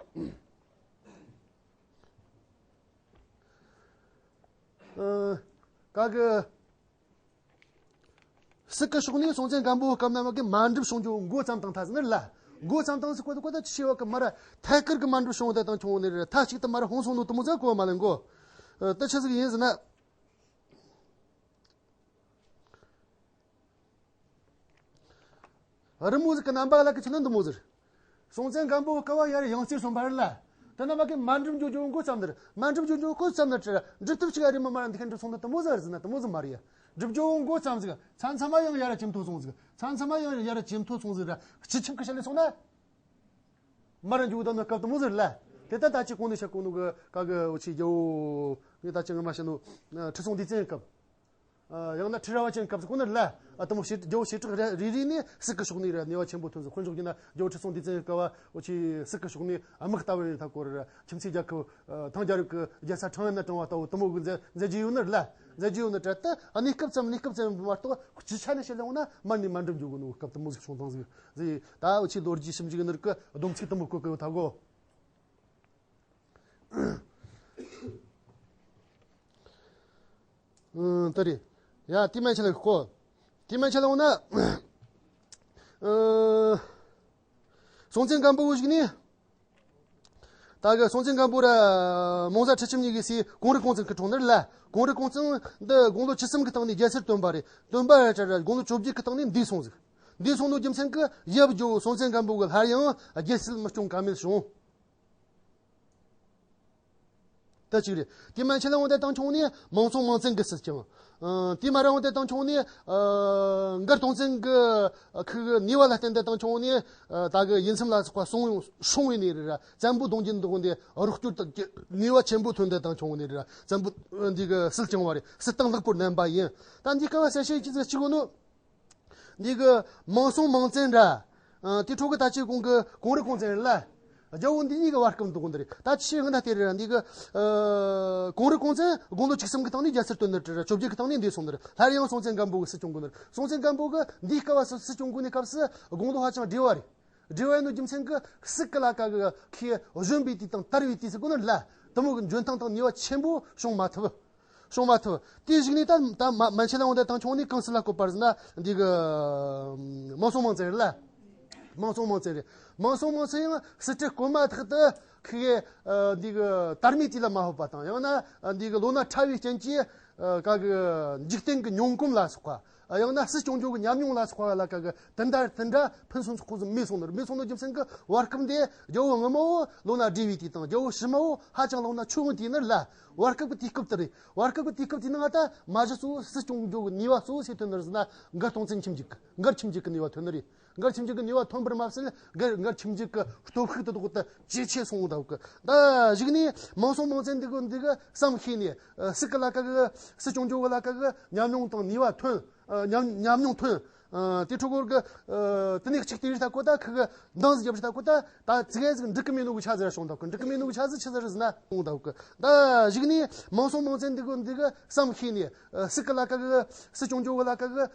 ཨ། ཀ་གི། སྲིད་ཀྱི་ཕྱོགས་ནས་སྲོང་བཙན་སྒམ་པོའི་སྐབས་ན་མ་གི་མ་འགྲུབ་བྱུང་རྒྱུ་འགོ་བརྩམས་དང་ཐ་ཟེར་ནི་ལ། འགོ་བརྩམས་དང་ཟེར་གོ་ད་གོ་ད་ཆི་ཆེ་བ་གི་མ་ར་ཐད་ཀར་གི་མ་འགྲུབ་བྱུང་བ་དེ་དང་ཁྱོང་ནི་རེད། མཐའ་གཅིག་ཏུ་མ་ར་ཧོན་སོང་ནོ་དུ་མོ་ཟེར་གོ་མ་ལེན་གོ། ཨ། ད་ཆི་ཟིག་ཡིན་ཟེར་ན། རི་མོ་ཟིག་གི་རྣམ་པ་ལ་གི་ཆི་ན་འདི་མོ་ཟེར། སྲོང་བཙན་སྒམ་པོའི་སྐབས་བ་ཡར་ཡང་རྩིར་སོན་པ་རེད་ལ། དེ་ན་མ་གི་མ་འགྲུབ་འགྱོ་རྒྱུ་འགོ་བརྩམས་ནི་རེད། མ་འགྲུབ་འགྱོ་རྒྱུ་འགོ་བརྩམས་ནི་རེད། འགྲུབ་ཐུབ་ཅིག་ཨ་རི་མ་མ་འདི་ཁན་འགྲུབ་སོང་ནི་དུ་མོ་ཟེར་ཟེར་ན་དུ་མོ་ཟིག་མ་རེད་ཡ། འགྲུབ་རྒྱུ་འགོ་བརྩམས་ཟིག། མཚམས་མཚམས་མ་ཡང་ཡར་ཇེ་མཐོ་སོང་ཟིག། མཚམས་མཚམས་མ་ཡང་ཡར་ཇེ་མཐོ་སོང་ཟིག་ར། སྤྱི་ཁྱབ་ཀྱི་ཆ་ལས་སོང་ན། མ་ར་འགྱོ་དང་ནི་སྐབས་དུ་མོ་ཟིག་རེད་ལ། དེ་ལྟར་ད་ཅི་གོང་ནས་བཤད་གོ་ནོ་གི་ག་གི་འུ་ཆོས་རྒྱལ་པོ་ངས་ད་ཅི་ངོ་མ་བཤད་ནོ། ཁྲི་སྲོང་ལྡེ་བཙན་སྐབས། ཨ། ཡང་ན་ཁྲི་རལ་པ་ཅན་སྐབས་སུ་གོ་ནི་རེད་ལ། ཨ། དུ་མོ་བྱེ་རྒྱལ་པོ་བྱེ་བྲག་རེ་རེ་ནས་སྲིད་ཀྱི་ཕྱོགས་ནས་ར་ནུས་པ་ཆེན་པོ་ཐོན་སོང་། དཔེ་འཇོག་རྒྱུ་ན་རྒྱལ་པོ་ཁྲི་སྲོང་ལྡེ་བཙན་སྐབས་བ་འུ་ཆོས་སྲིད་ཀྱི་ཕྱོགས་ནས་དམག་ལྟ་བུ་ཡིན་ཐ་སྐོར་ར་ཁྱིམ་མཚེས་རྒྱལ་ཁབ། ཨ། ཐང་རྒྱལ་རབས་ཀྱི་རྒྱལ་ས་ཁྲང་ཨན་ན་དྲངས་པ་ལྟ་བུ་དུ་མོ་གི་མཛད་མཛད་རྒྱུ་ཡོད་ནི་རེད་ལ། མཛད་རྒྱུ་ཡོད་ནི་རེད་ད། ཨ། གནས་སྐབས་ཙམ་གནས་སྐབས་ཙམ་མ་གཏོགས་སྤྱི་ཆ་ནས་བཤད་ལ་འོང་ན་མར་ནས་མ་འགྲུབ་འགྱོ་གི་ནོ་སྐབས་དུ་མོ་ཟིག་བྱུང་ཐང་ཟིག་ཟིག། ད་འུ་ཆོས་ལོ་རྒྱུས་ཞིབ་འཇུག་ནི་རིགས་ཀྱི་སྡོམ་ཚིག་དུ་མོ་བཀོད་གི་ཡོད་ཐ་གོ། ཨང་། དེ་རེད། ཡ། དེ་མན་ཆད་ལ་གོ། དེ་མན་ཆད་ལ་འོང་ན། ཨང་། སྲོང་བཙན་སྒམ་པོ་ཞིག་ནི། ད་གི་སྲོང་བཙན་སྒམ་པོ་ར་མོང་བཟའ་ཁྲི་ཆེན་གཉིས་ཀྱི་སྲས་གོང་རི་གོང་བཙུན་གྱི་འཁྲུངས་ནི་རེད་ལ། གོང་རི་གོང་བཙུན་འདི་དགུང་ལོ་བཅུ་གསུམ་གྱི་སྟེང་ནས་རྒྱལ་སྲིད་བཏོན་པ་རེད། བཏོན་པ་ར་དགུང་ལོ་བཅོ་བརྒྱད་ཀྱི་སྟེང་ནས་འདས་སོང་ཟིག། འདས་སོང་ནོ་རྒྱུ་མཚན་གྱིས་ཡབ་ཇོ་བོ་སྲོང་བཙན་སྒམ་པོ་གིས་སླར་ཡང་རྒྱལ་སྲིད་མི་སྐྱོང་ཀ་མེད་བྱུང་། ད་གཅིག་རེད། དེ་མན་ཆད་ལ་འོང་དེ་དང་ཁྱོང་ནས་མང་སྲོང་མང་བཙན་གྱི་སྲིད་ཀྱང་། ཨ། དེ་མ་ར་འོང་དེ་དང་ཁྱོང་ནས། ཨ། མགར་སྟོང་བཙན་གྱི་ཁུ་གི་ནུས་པ་ལ་བརྟེན་དེ་དང་ཁྱོང་ནས། ཨ། ད་གི་ཡིད་སེམས་ལ་སོགས་པ་སོང་སོང་བའི་ནས་རེད་ར། བཙན་པོ་གདུང་རྒྱུད་འདུག་འདི་རོགས་སྐྱོར་དང་ནུས་པ་ཆེན་པོ་ཐོན་དེ་དང་ཁྱོང་ནས་རེད་ར། བཙན་པོ་འདི་གི་སྲིད་སྐྱོང་བ་རེད། སྲིད་སྟངས་ལེགས་པོར་བསྣན་པ་ཡིན། ད་འདི་སྐབས་བ་གསལ་བཤད་ཅི་ཟེར་གཅིག་གོ་ནོ། འདི་གི་མང་སྲོང་མང་བཙན་འདྲ། ཨ། དེ་འཕྲོ་གི་ད་ཅི་གོང་གི་གོང་རི་གོང་བཙན་རེད་ལ། རྒྱལ་པོ་འདི་གཉིས་ཀྱི་བར་སྐབས་འདུག་གོ་འདི་རེད། ད་ཆི་ཡང་ན་དེ་རེད་འདི་གི། ཨ། གོང་རི་གོང་བཙན་དགུང་ལོ་བཅུ་གསུམ་གི་སྟེང་ནས་རྒྱལ་སྲིད་བཏོན་ནི་རེད། བཅོ་བརྒྱད་ཀྱི་སྟེང་ནས་འདས་སོང་ནི་རེད། སླར་ཡང་སྲོང་བཙན་སྒམ་པོ་གིས་སྲིད་སྐྱོང་གོ་ནི་རེད། སྲོང་བཙན་སྒམ་པོ་གིས་འདིའི་སྐབས་བ་སྲིད་སྲིད་སྐྱོང་གོ་ནི་སྐབས་སུ་དགུང་ལོ་ཧ་ཅང་བགྲེས་བ་རེད། བགྲེས་བ་ཡིན་ནོ་རྒྱུ་མཚན་གྱིས་སྲིད་ཀྱི་ལ་ཀ་གི་ཁོས་གཞོན་པའི་དུས་དང་དར་བའི་དུས་སུ་གོ་ནི་རེད་ལ། དུ་མོ་གི་འཇོན་ཐང་དང་ནུས་པ་ཆེན་པོ་བྱུང་མ་ཐུབ། སྲུང་མ་ཐུབ། དེའི་གཞུག་ནས་ད་ད་མ་མན་ཆད་ལ་འོང་དེ་དང་ཆུང་ནས་གང་སུ་ལ་བསྐོས་པར་ཟིན་ན་འདི་གི་མང་སྲོང་མང་བཙན་རེད་ལ། མང་སྲོང་མང་བཙན་རེད། མང་སྲོང་མང་བཙན་ཡང་སྲིད་ཁྲི་བསྐོས་མ་ཐག་ཏུ་ཁི་གེ་འདི་གི་དར་མའི་དུས་ལ་མ་ཕོད་པ་དང་ཡང་ན་འདི་གི་ལོ་ན་ཕྲ་བའི་རྐྱེན་གྱིས་ག་གི་འཇིག་རྟེན་གྱི་མྱོང་གོམས་ལ་སོགས་པ། ཡང་ན་སྲིད་སྐྱོང་རྒྱུ་གི་ཉམས་མྱོང་ལ་སོགས་པ་ལ་ག་གི་དེ་འདྲ་དེ་འདྲ་ཕུན་སུམ་ཚོགས་པོ་ཟིག་མེད་སོང་ནི་རེད། མེད་སོང་ནི་རྒྱུ་མཚན་གྱི་བར་སྐབས་འདི་རྒྱལ་པོ་སྔོན་མ་བོ་ལོ་ན་བགྲེས་པའི་དུས་དང་རྒྱལ་པོ་ཕྱི་མ་བོ་ཧ་ཅང་ལོ་ན་ཆུང་བའི་དུས་ནི་རེད་ལ། བར་སྐབས་ཀྱི་དུས་སྐབས་དེ་རེད། བར་སྐབས་ཀྱི་དུས་སྐབས་དེའི་ནང་ད་མ་གཞི་གཙོ་བོ་སྲིད་སྐྱོང་རྒྱུ་གི་ནུས་པ་གཙོ་བོ་སུས་ཐོན་ནི་རེད་ཟེར་ན་མགར་སྟོང་བཙན་ཁྱིམ་རྒྱུད་ཀྱི་མགར་ཁྱིམ་རྒྱུད་ཀྱི་ནུས་པ་ཐོན་ནི་རེད། མགར་ཁྱིམ་རྒྱུད་ཀྱི་ནུས་པ་ཐོན་པར་མ་ཟད་མགར་མགར་ཁྱིམ་རྒྱུད་ཀྱི་སྟོབས་ཤུགས་དེ་དག་ད་ཇེ་ཆེ་སོང་འདུག་གི། ད་གཞུག་ནས་མང་སྲོང་མང་བཙན་འདི་གི་འདི་གི་བསམ་ཤེས་ནས་སྲིད་ཀྱི་ལ་ཀ་གི་སྲིད་སྐྱོང་རྒྱུ་གི་ལ་ཀ་གི་ཉམས་མྱོང་དང་ནུས་པ་ཐོན། ཉམས་ཉམས་མྱོང་ཐོན། དེ་འཕྲོ་སྐོར་གི་དེ་ནས་གཅིག་དེ་རིགས་ལྟ་གོ་ད་ཁི་གི་འདང་ཟིག་རྒྱབ་རིགས་ལྟ་གོ་ད་ད་ཙི་གེ་ཟིག་འགྲིག་གི་མེད་ནོ་གི་ཆ་ཟིག་ར་བྱུང་འདུག་གི། འགྲིག་གི་མེད་ནོ་གི་ཆ་ཟིག་ཆི་ཟིག་རེད་ཟེར་ན་བྱུང་འདུག་གི། ད་གཞུག་ནས་མང་སྲོང་མང་བཙན་འདི་གི་འདི་གི་བསམ་ཤེས་ནས་སྲིད་ཀྱི་ལ་ཀ་གི་སྲིད་སྐྱོང་རྒྱུ་གི་ལ་ཀ་གི་